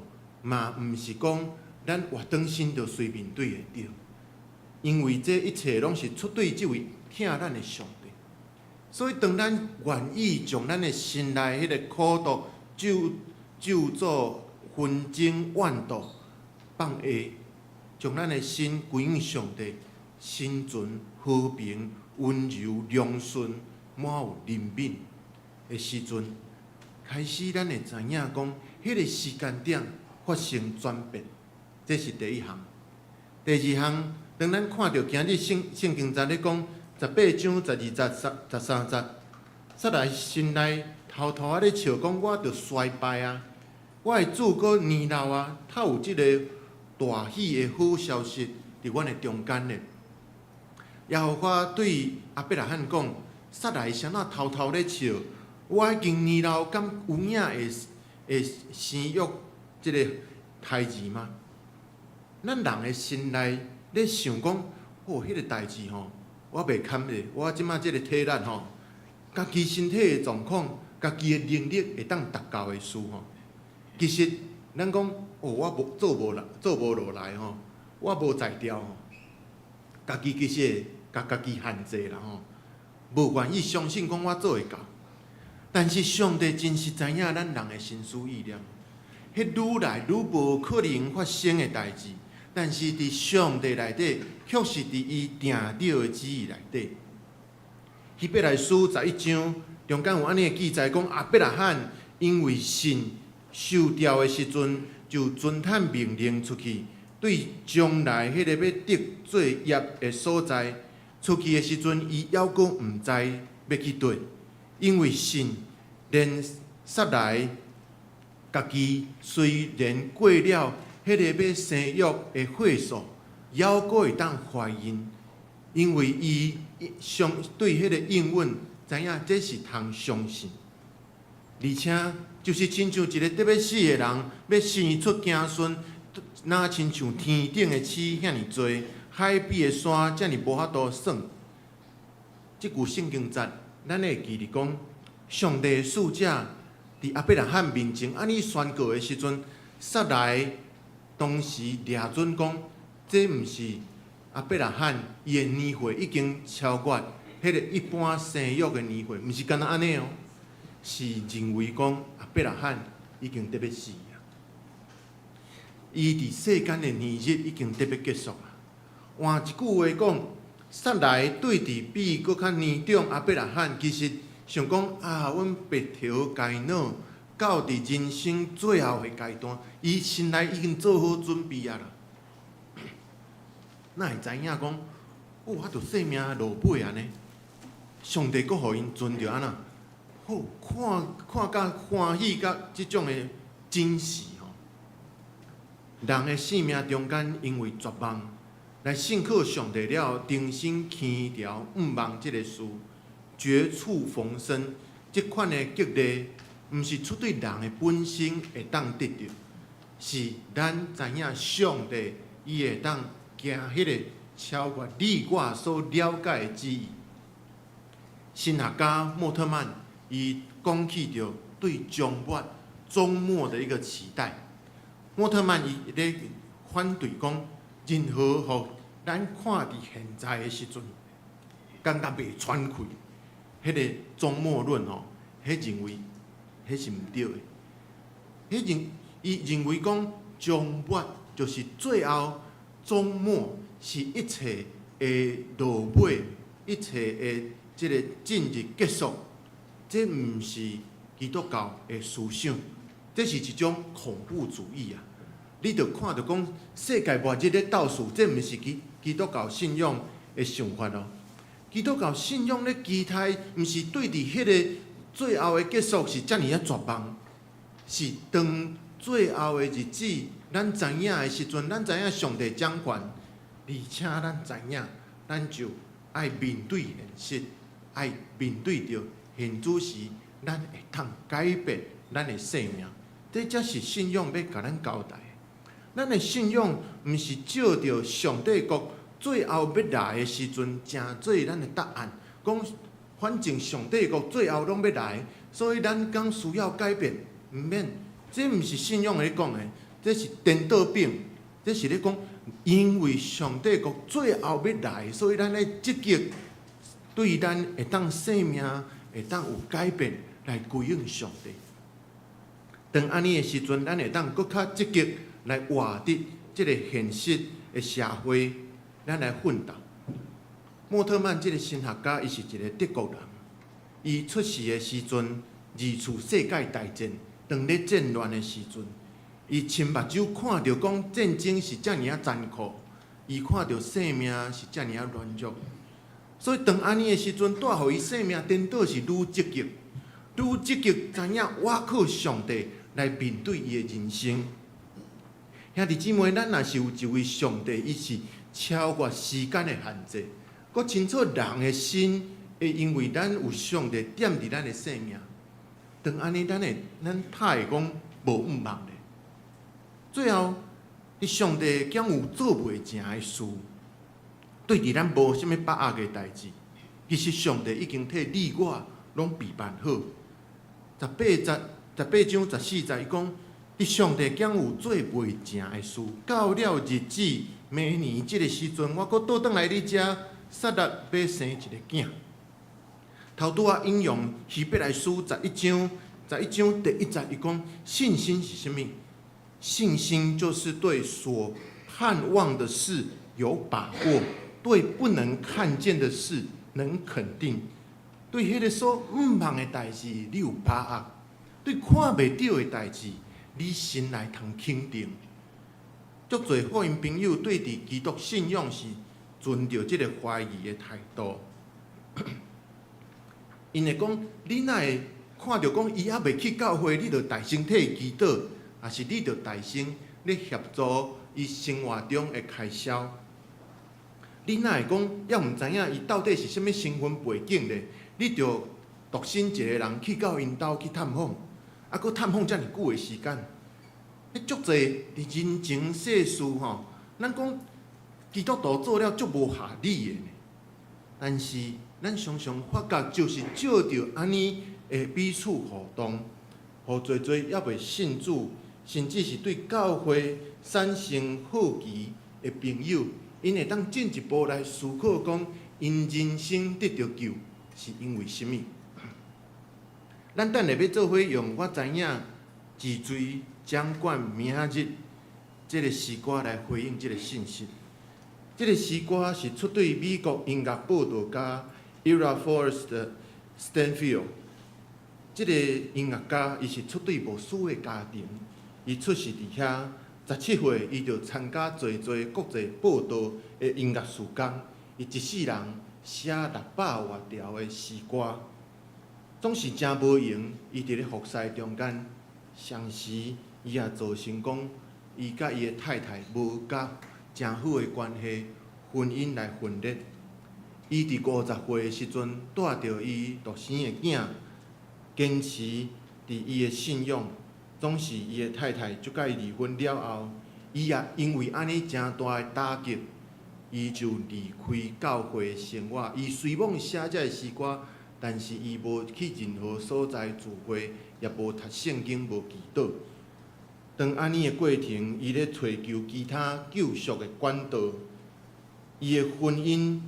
嘛毋是講咱活轉身就隨便對會著，因為這一切攏是出對這位疼咱的上帝。所以當咱願意將咱的心內彼个苦毒、咒咒詛、紛爭、怨妒放下，將咱的心歸向上帝，心存和平、溫柔、良順，滿有憐憫的時陣，開始咱會知影講，彼个時間點發生轉變，這是第一項。第二項，當咱看著今日聖聖經節咧講十八章十二節、十十三節，撒萊心內偷偷仔咧笑講，我著衰敗啊，我的主閣年老啊，透有這个大喜的好消息佇阮的中間咧。耶和華對亞伯拉罕講：撒萊啥物偷偷咧笑？我已經年老，敢有影會會生育這个胎兒嗎？咱人的心內咧想講，哦，彼个代誌吼，我袂堪咧，我這馬這个體力吼，家己身體的狀況，家己的能力會當達到的事吼。其實咱講，哦，我無做無來，做無落來吼，我無才調吼，家己其實會共家己限制啦吼，無願意相信講我做會到。但是上帝真是知影咱人的心思意念，彼愈來愈無可能發生的代誌，但是佇上帝內底，卻是佇伊定著的旨意內底。希伯來書十一章中間有按呢的記載，講亞伯拉罕因為信受召的時陣，就遵趁命令出去，對將來彼個欲得做業的所在出去的時陣，伊猶閣毋知欲去佗，因為信，連撒萊家己雖然過了彼个欲生育的歲數，猶閣會當懷孕，因為伊相對彼个應允知影這是通相信，而且就是親像一个得欲死的人，欲生出子孫，若親像天頂的星遐爾濟，海邊的沙遮爾無法度算。這句聖經節，咱會記得講，上帝使者佇亞伯拉罕面前按呢宣告的時陣，撒萊當時掠準講，這毋是亞伯拉罕伊的年歲已經超越彼個一般生育的年歲，毋是干焦按呢哦，是認為講亞伯拉罕已經得欲死啊，伊佇世間的年日已經得欲結束啊。換一句話講，撒萊對佇比伊閣較年長亞伯拉罕，其實想講啊，阮白頭偕老，到佇人生最後的階段，伊心內已經做好準備啊啦。哪會知影講，哦，我著性命落尾按呢，上帝閣予𪜶存著按怎？好，看看甲歡喜佮這種的真實吼。人的生命中間，因為絕望，來信靠上帝了後，重新牽牢向望這个事，絕處逢生，這款的激勵，毋是出對人的本身會當得著，是咱知影上帝伊會當行彼个超越你我所了解的旨意。神學家莫特曼伊講起著對終末終末的一個期待。莫特曼伊咧反對講，任何予咱看佇現在的時陣，感覺袂喘氣，彼个終末論吼，彼認為彼是毋對的。彼認伊認為講終末就是最後終末是一切的落尾，一切的這个進入結束，這毋是基督教的思想，這是一種恐怖主義啊！你著看著講世界末日咧倒數，這毋是基督教信仰的想法哦。基督教信仰咧期待，毋是對佇彼个最後的結束是遮爾仔絕望，是當最後的日子，咱知影的時陣，咱知影上帝掌權，而且咱知影，咱就愛面對現實，愛面對著現主時，咱會當改變咱的生命。這才是信仰欲共咱交代。咱的信仰毋是照著上帝國最後欲來的時陣，成做咱的答案。講反正上帝國最後攏欲來，所以咱敢需要改變，毋免。這毋是信仰咧講的，這是顛倒反。這是咧講，因為上帝國最後欲來，所以咱愛積極對咱會當生命會當有改變來歸向上帝。當按呢的時陣，咱會當閣較積極來活佇這个現實的社會，咱來奮鬥。莫特曼這个神學家，伊是一个德國人。伊出世的時陣，二次世界大戰當咧戰亂的時陣，伊親目睭看著講戰爭是遮爾仔殘酷，伊看著生命是遮爾仔軟弱。所以當按呢的時陣，帶予伊生命顛倒是愈積極，愈積極知影倚靠上帝來面對伊的人生。兄弟姊妹，咱若是有一位上帝，伊是超越時間的限制，閣清楚人的心，會因為咱有上帝踮佇咱的生命。當按呢，咱會咱較會講無向望咧。最後，佇上帝敢有做袂成的事，對佇咱無啥物把握的代誌，其實上帝已經替你我攏備辦好。18節，18章14節，伊講：佇上帝敢有做袂成的事，到了日子，明年這个時陣，我閣倒轉來你遮，撒拉欲生一个囝。頭拄仔引用希伯來書十一章，十一章第一節，伊講信心是啥物？信心就是對所盼望的事有把握，對不能看見的事能肯定。對彼个所向望的代誌，你有把握；對看袂著的代誌，你心內通肯定。足濟福音朋友對佇基督信仰是存著這个懷疑的態度。𪜶會講，你哪會看著講伊猶未去教會，你就大聲替伊祈禱，抑是你就大聲咧協助伊生活中的開銷？你哪會講猶毋知影伊到底是啥物身份背景咧？你就獨身一個人去到𪜶兜去探訪，啊，閣探訪遮爾久的時間，彼足濟佇人情世事吼，咱講基督徒做了足無合理的呢。但是咱常常發覺就是藉著按呢的彼此互動，予濟濟猶未信主，甚至是對教會產生好奇的朋友，𪜶會當進一步來思考講，𪜶人生得著救是因為啥物？咱等下欲做伙用我知影自罪掌管明日這个詩歌來回應這个信息。這个詩歌是出對美國音樂佈道家 Ira Forrest Stanfield。這个音樂家，伊是出對牧師的家庭，伊出世佇遐，17歲伊就參加濟濟國際佈道的音樂事工，伊一世人寫600外條的詩歌，總是誠無閒。伊佇咧服侍中間，同時伊也造成講，伊佮伊的太太無佮誠好的關係，婚姻來分裂。伊佇50歲的時陣，帶著伊獨生的囝，堅持佇伊的信仰。總是伊的太太就佮伊離婚了後，伊也因為按呢誠大的打擊，伊就離開教會的生活。伊雖罔寫這个詩歌，但是伊無去任何所在聚會，也無讀聖經，無祈禱。當按呢的過程，伊咧揣求其他救贖的管道。伊的婚姻，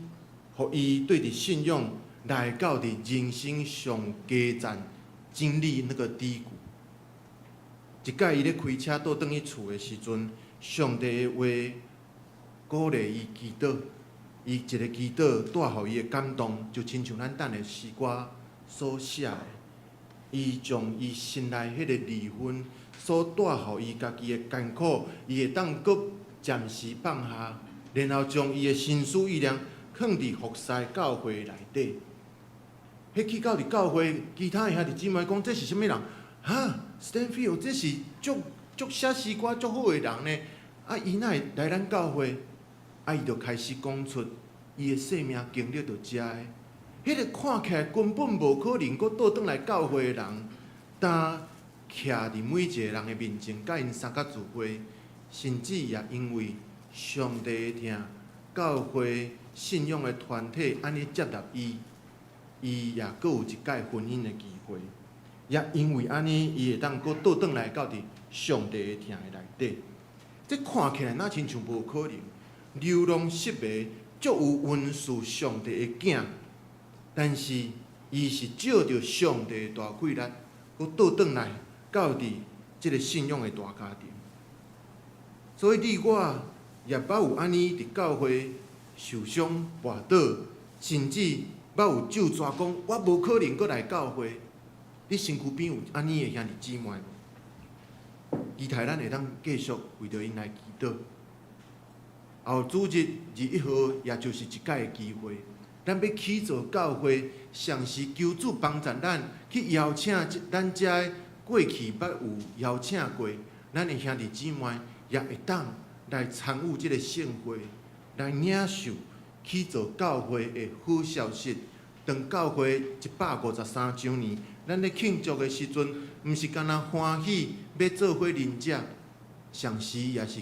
予伊對佇信仰來到佇人生上低層，經歷那個低谷。一擺伊咧開車倒轉去厝的時陣，上帝的話鼓勵伊祈禱，伊一个祈禱帶予伊的感動，就親像咱等下詩歌所寫的，伊將伊心內彼个離婚所帶予伊家己的艱苦，伊會當閣暫時放下，然後將伊的心思意念囥佇服侍教會內底。彼去到佇教會，其他的兄弟姊妹講：這是啥物人？哈，Stanfield，這是足足寫詩歌足好的人呢。啊，伊哪會來咱教會？啊，伊就開始講出伊的生命經歷到遮的。彼個看起來根本無可能閣倒轉來教會的人，當徛佇每一個人的面前，佮𪜶相佮聚會，甚至也因為上帝的疼，教會信仰的團體按呢接納伊，伊也閣有一擺婚姻的機會。也因為按呢，伊會當閣倒轉來到佇上帝的疼的內底。這看起來若親像無可能，流浪失迷，足有恩賜上帝的囝，但是伊是藉著上帝的大氣力，閣倒轉來到佇這个信仰的大家庭。所以你我也捌有按呢佇教會受傷跋倒，甚至捌有咒詛講我無可能閣來教會。你身軀邊有按呢的兄弟姊妹無？期待咱會當繼續為著𪜶來祈禱。後主日21號，也就是一擺的機會，咱欲起造教會，嘗試求主幫助咱去邀請咱遮的過去捌有邀請過，咱的兄弟姊妹也會當來參與這个聖會，來領受起造教會的好消息。當教會153週年，咱咧慶祝的時陣，毋是干焦歡喜欲做伙啉食，同時也是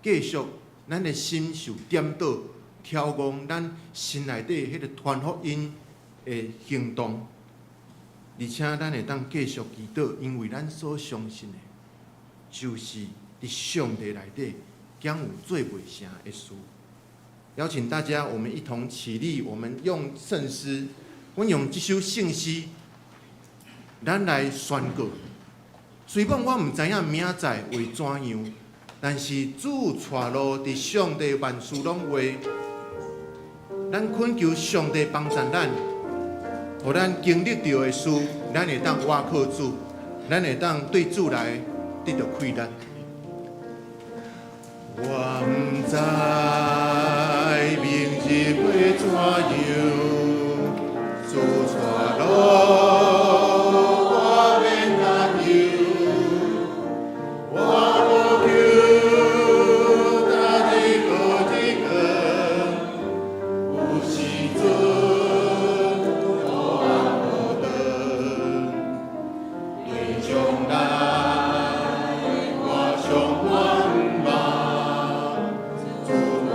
繼續咱的心受顛倒，眺望咱心內底彼个傳福音的行動，而且咱會當繼續祈禱，因為咱所相信的，就是佇上帝內底，將有做袂成的事。邀請大家，我們一同起立，我們用聖詩，我用這首聖詩，咱來宣告。雖講我毋知影明仔載會怎樣，但是主帶路佇上帝萬事攏會。咱懇求上帝幫助咱，予咱經歷著的事，咱會當倚靠主，咱會當對主來得著氣力。我毋知明日會怎樣，主帶路，我免擔憂。我無求逐日過一工，有時陣好暗好轉，對將來我充滿望。主帶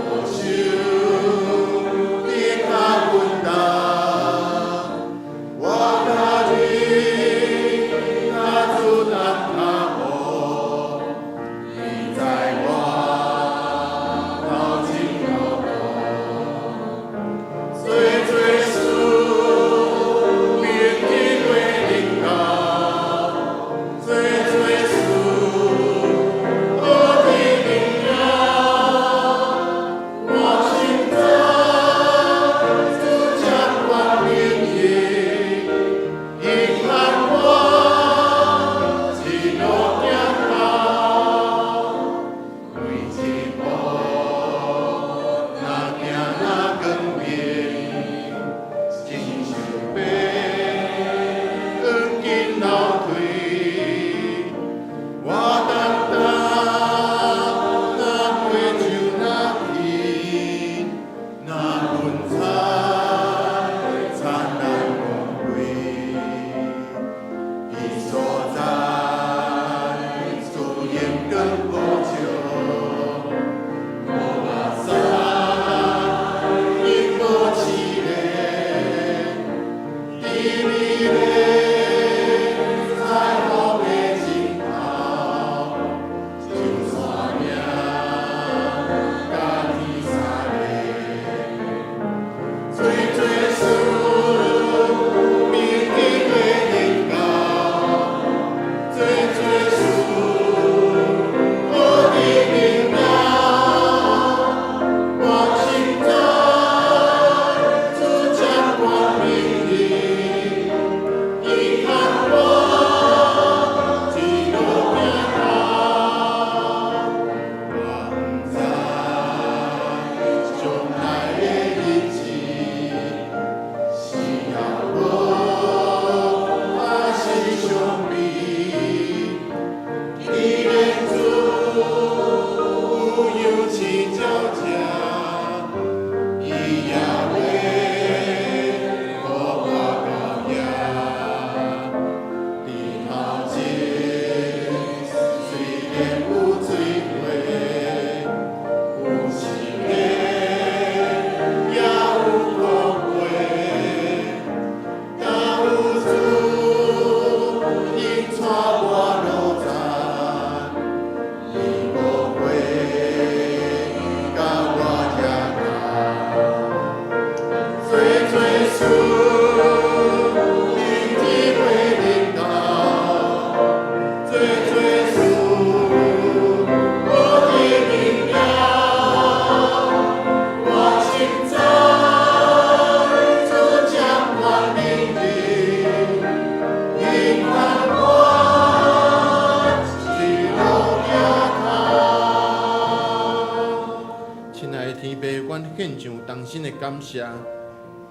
天父，阮獻上衷心的感謝，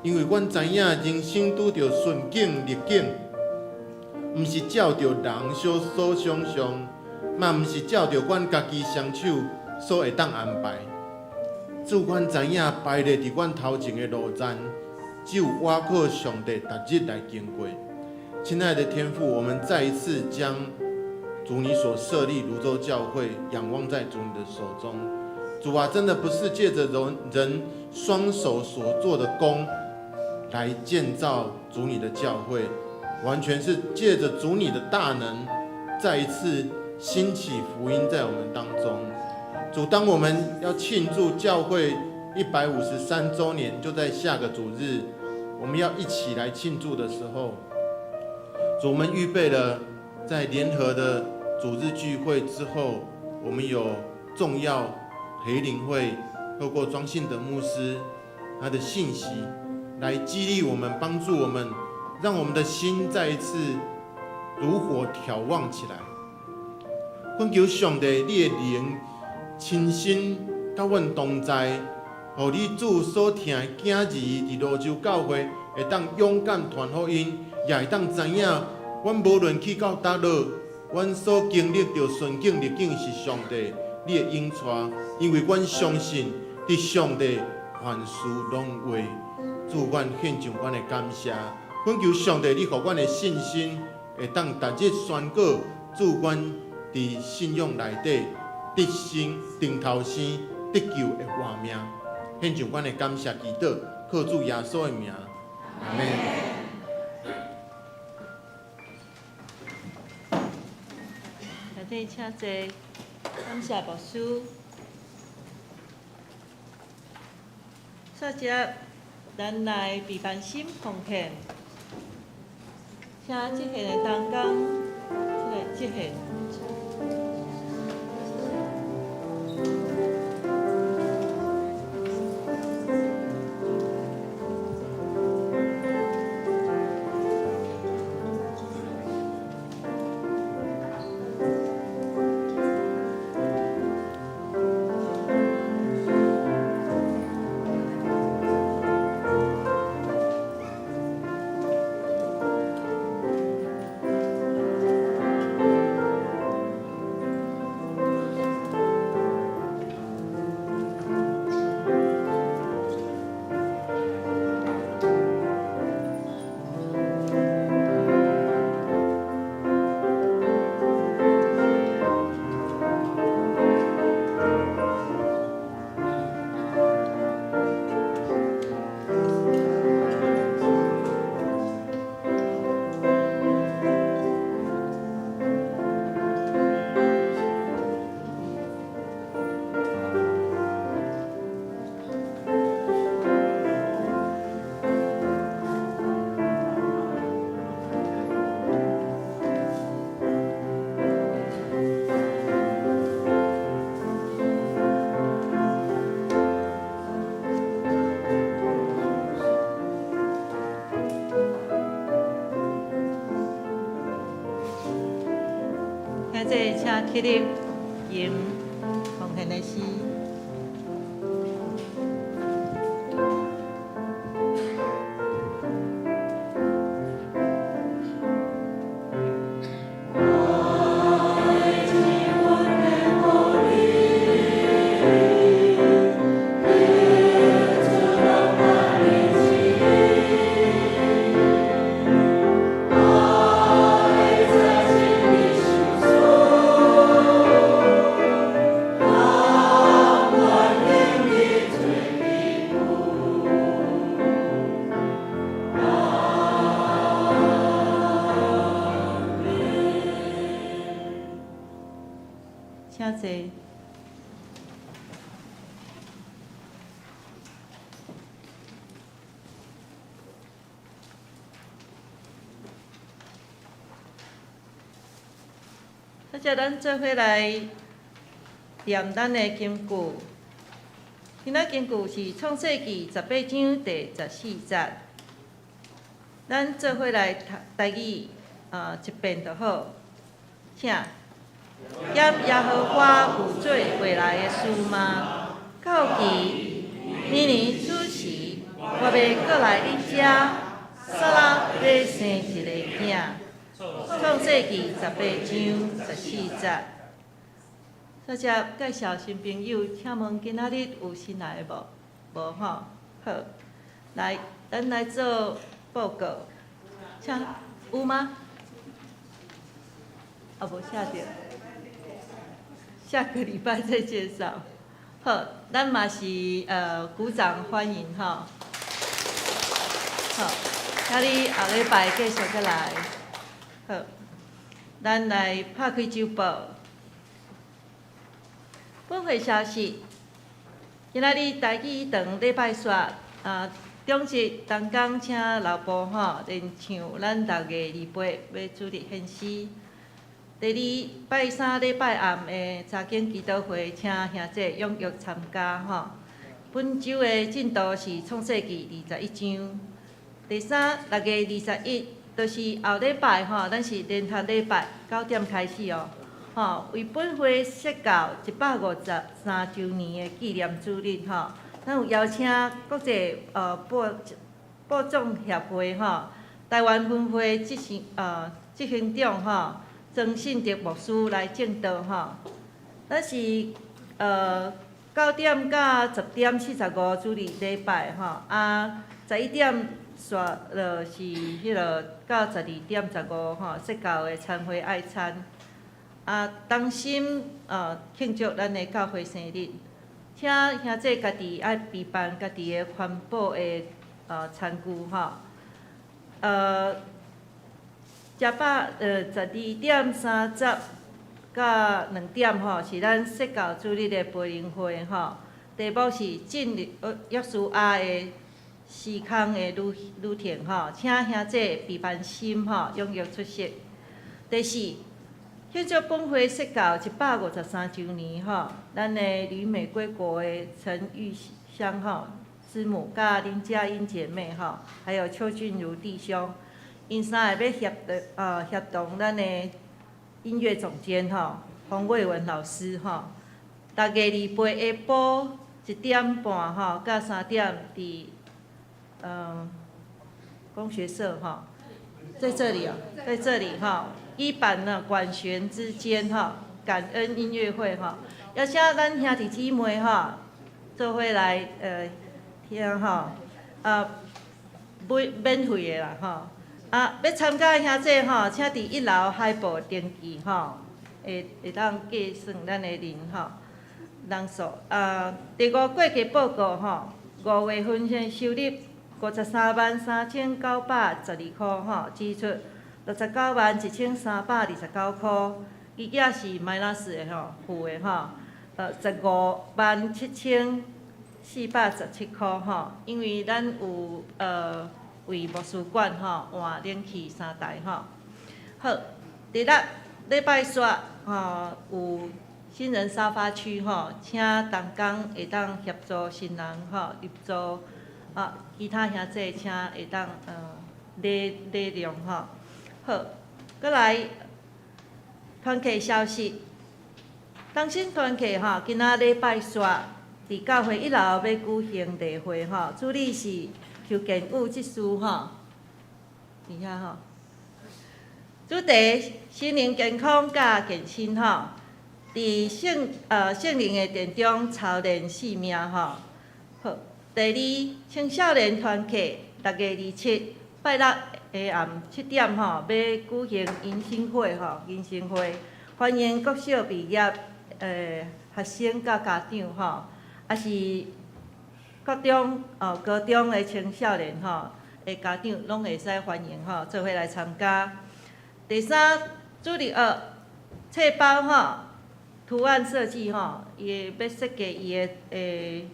因為阮知影人生拄著順境逆境，毋是照著人所想像，嘛毋是照著阮家己雙手所會當安排。主，阮知影排列佇阮頭前的路程，只有倚靠上帝，逐日來經過。親愛的天父，我們再一次將主你所設立蘆洲教會仰望在主你的手中。主啊，真的不是借著人雙手所做的工來建造主你的教會，完全是借著主你的大能，再一次興起福音在我們當中。主，當我們要慶祝教會153週年，就在下個主日，我們要一起來慶祝的時候，主，我們預備了在聯合的主日聚會之後，我們有重要培靈會，透過莊信德牧師他的信息來激勵我們，幫助我們，讓我們的心再一次如火挑旺起來。懇求上帝，你的靈親身佮阮同在，予你主所疼的囝兒佇蘆洲教會會當勇敢傳福音，也會當知影，阮無論去到佗落，阮所經歷著順境逆境是上帝你的引帶，因為阮相信佇上帝凡事攏有。主，阮獻上阮的感謝，懇求上帝你予阮的信心會當逐日宣告，主阮佇信仰內底得勝、頂頭生、得救的活命。獻上阮的感謝祈禱，靠主耶穌的名，阿們。大家請坐，感謝牧師。煞接，咱來備凡心奉獻，請這獻的同工出來接獻。兄弟，請起立，吟奉獻的詩。請坐。大家，咱做伙來念咱的經句。今仔經句是創世記18章第14節。咱做伙來讀台語啊，一遍就好。請。減耶和華有做未來的事嗎？到期欲閣來恁遮，撒拉欲生一个囝。創世記18章14節。大家介紹新朋友，請問今仔日有新來的無？無吼，好，來，咱來做報告。請有嗎？啊，無寫著，下個禮拜再介紹。好，咱嘛是鼓掌歡迎吼。好，請你後禮拜繼續閣來。好，咱來拍開週報。本會消息，今仔日台語堂禮拜煞啊，中職同工請老婆吼連唱咱6月28欲主日獻詩。第二拜三禮拜暗的查經祈禱會，請兄弟踴躍參加吼。本週的進度是創世記21章。第三，6月21，就是後禮拜吼，咱是聯合禮拜9點開始哦。吼，為本會設教153週年的紀念主日吼，咱有邀請國際播種協會吼，台灣分會執行長吼，曾信德牧師來證道吼。咱是9點到10點45主日禮拜吼，啊11點煞落是彼个到12點15吼，設教的餐會愛餐。啊，同心慶祝咱的教會生日，請兄弟家己愛備辦家己的環保的餐具吼。食飽12點30到2點吼，是咱設教主日的培靈會吼。題目是進入約書亞的時空的旅程吼，請兄弟備辦心吼，踴躍出席。第四，慶祝本會設教153週年吼，咱的旅美歸國的陳玉香吼師母，佮林佳音姐妹吼，還有邱俊如弟兄，𪜶三个欲協同咱的音樂總監吼洪衛文老師吼，6月28下晡1點半吼到3點佇工學社吼，在這裡哦，在這裡吼。一版呢管弦之間吼，感恩音樂會吼，邀請咱兄弟姊妹吼，做伙來聽吼，啊，免費的啦吼，啊，欲參加的兄弟吼，請佇一樓海報登記吼，會當計算咱的人吼人數。啊，第五過去報告吼，5月份先收入533,912塊吼，支出691,329塊，伊額是 minus 的吼，負的吼，157,417塊吼，因為咱有為牧師館吼換冷氣三台吼。好，第六禮拜煞吼有新人沙發區吼，請同工會當協助新人吼入座，啊，其他兄弟請會當禮讓吼。好，閣來團契消息。同心團契吼，今仔禮拜煞佇教會一樓欲舉行例會吼，主日是邱建武執事吼，佇遐吼。主題心靈健康佮健身吼，佇聖靈的殿中操練性命吼。好，第二青少年團契6月27拜六下暗7點吼，欲舉行迎新會吼，迎新會歡迎國小畢業學生佮家長吼，抑是國中、高中的青少年吼的家長，攏會使歡迎吼，做伙來參加。第三，主日學冊包吼，圖案設計吼，伊欲設計伊的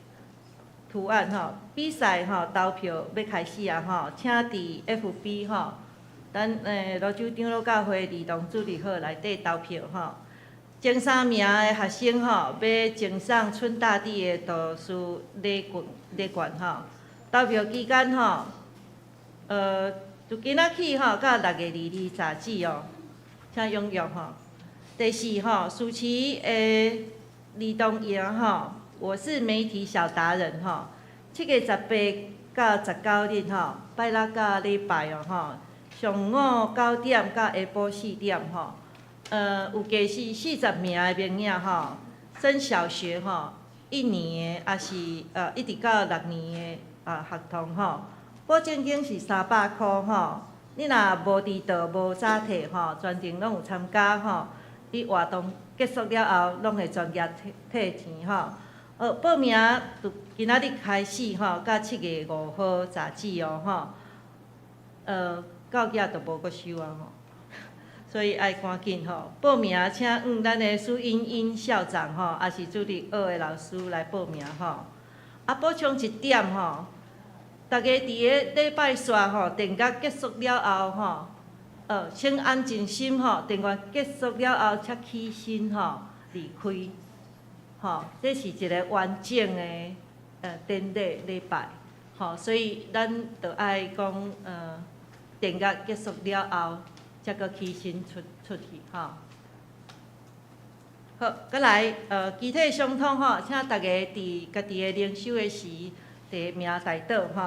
圖案吼，比賽吼投票欲開始啊吼，請佇 FB 吼，咱蘆洲長老教會兒童主日學內底投票吼。前三名的學生吼，欲贈送春大地的圖書禮券吼。投票期間吼，自今仔起吼到6月22截止哦，請踴躍吼。第四吼，暑期的兒童營吼，我是媒體小達人吼，請7月18到19日吼，拜六佮禮拜哦吼，上午9點到下晡4點吼，有計是40名的名額吼，升小學吼，1年的，抑是一直到6年的啊學童吼，保證金是300箍吼。你若無遲到、無早退吼，全程攏有參加吼。你活動結束了後，攏會全額退退錢吼。報名就今仔日開始吼，到7月5號截止哦吼。到遐就無閣收啊吼，所以愛趕緊吼報名，請向咱的蘇英英校長吼，抑是主日學的老師來報名吼。啊，補充一點吼，逐家佇咧禮拜煞吼，殿樂結束了後吼，先安靜心吼，殿樂結束了後才起身吼離開，吼，這是一個完整的典禮禮拜，吼，所以咱著愛講殿樂結束了後，才閣起身出出去吼。好，閣來肢體相通吼，請逐家佇家己的靈修的時提名代禱吼。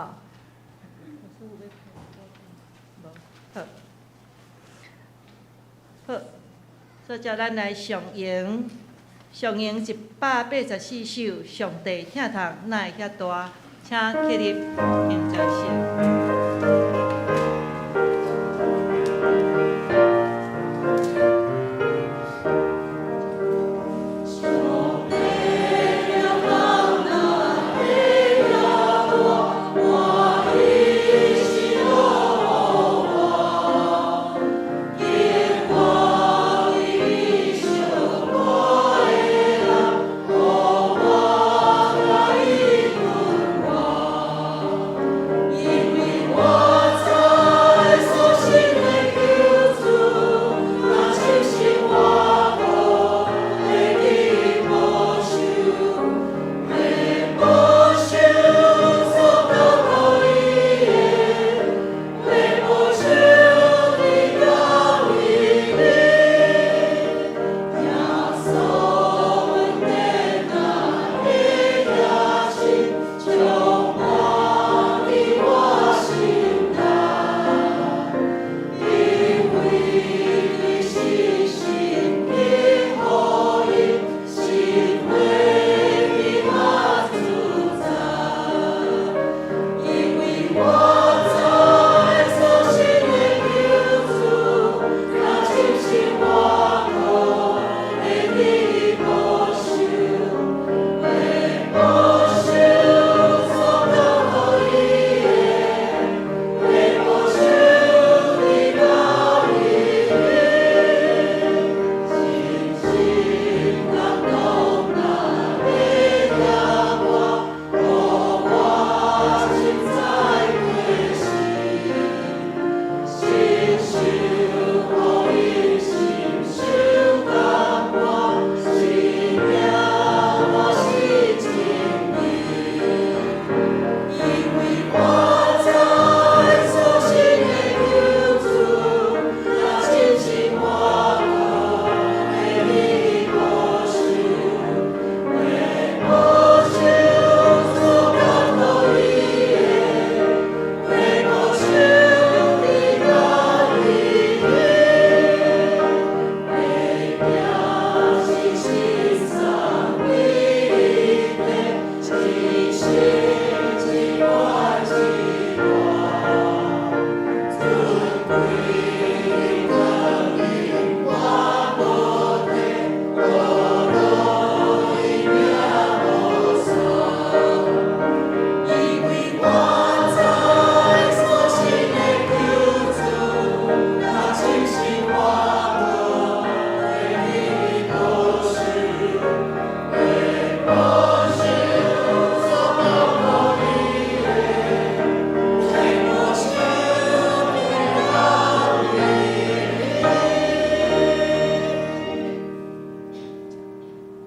好，好，所以叫咱來上詠，上詠184首，上帝疼痛哪會遐大？請起立，行熱線。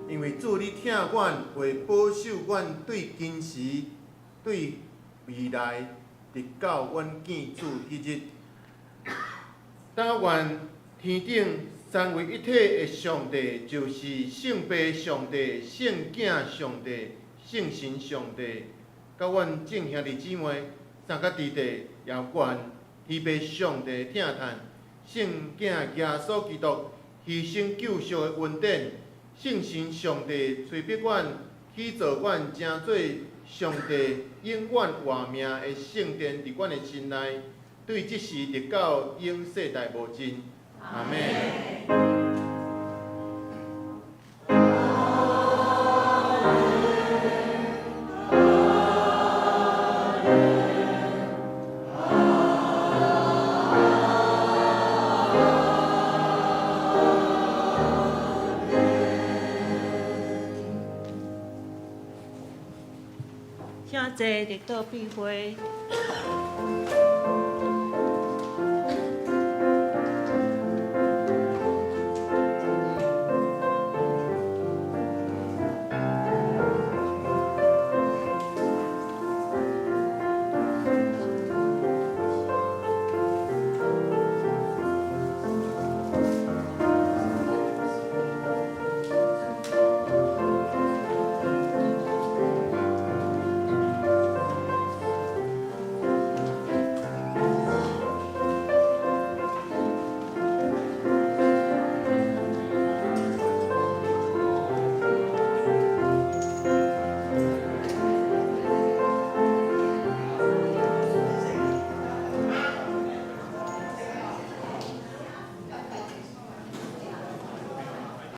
因為主你疼阮，會保守阮對今時、對未來，直到阮見主彼日。但願天頂三位一體的上帝，就是聖父上帝、聖囝上帝、聖神上帝，佮阮眾兄弟姊妹，三甲弟弟也願天父上帝疼嘆，聖子耶穌基督犧牲救贖的恩典，聖神上帝催逼阮起造阮成做上帝永遠活命的聖殿，佇阮的心內，對這時直到永世代無盡。阿們。請坐，直到閉會。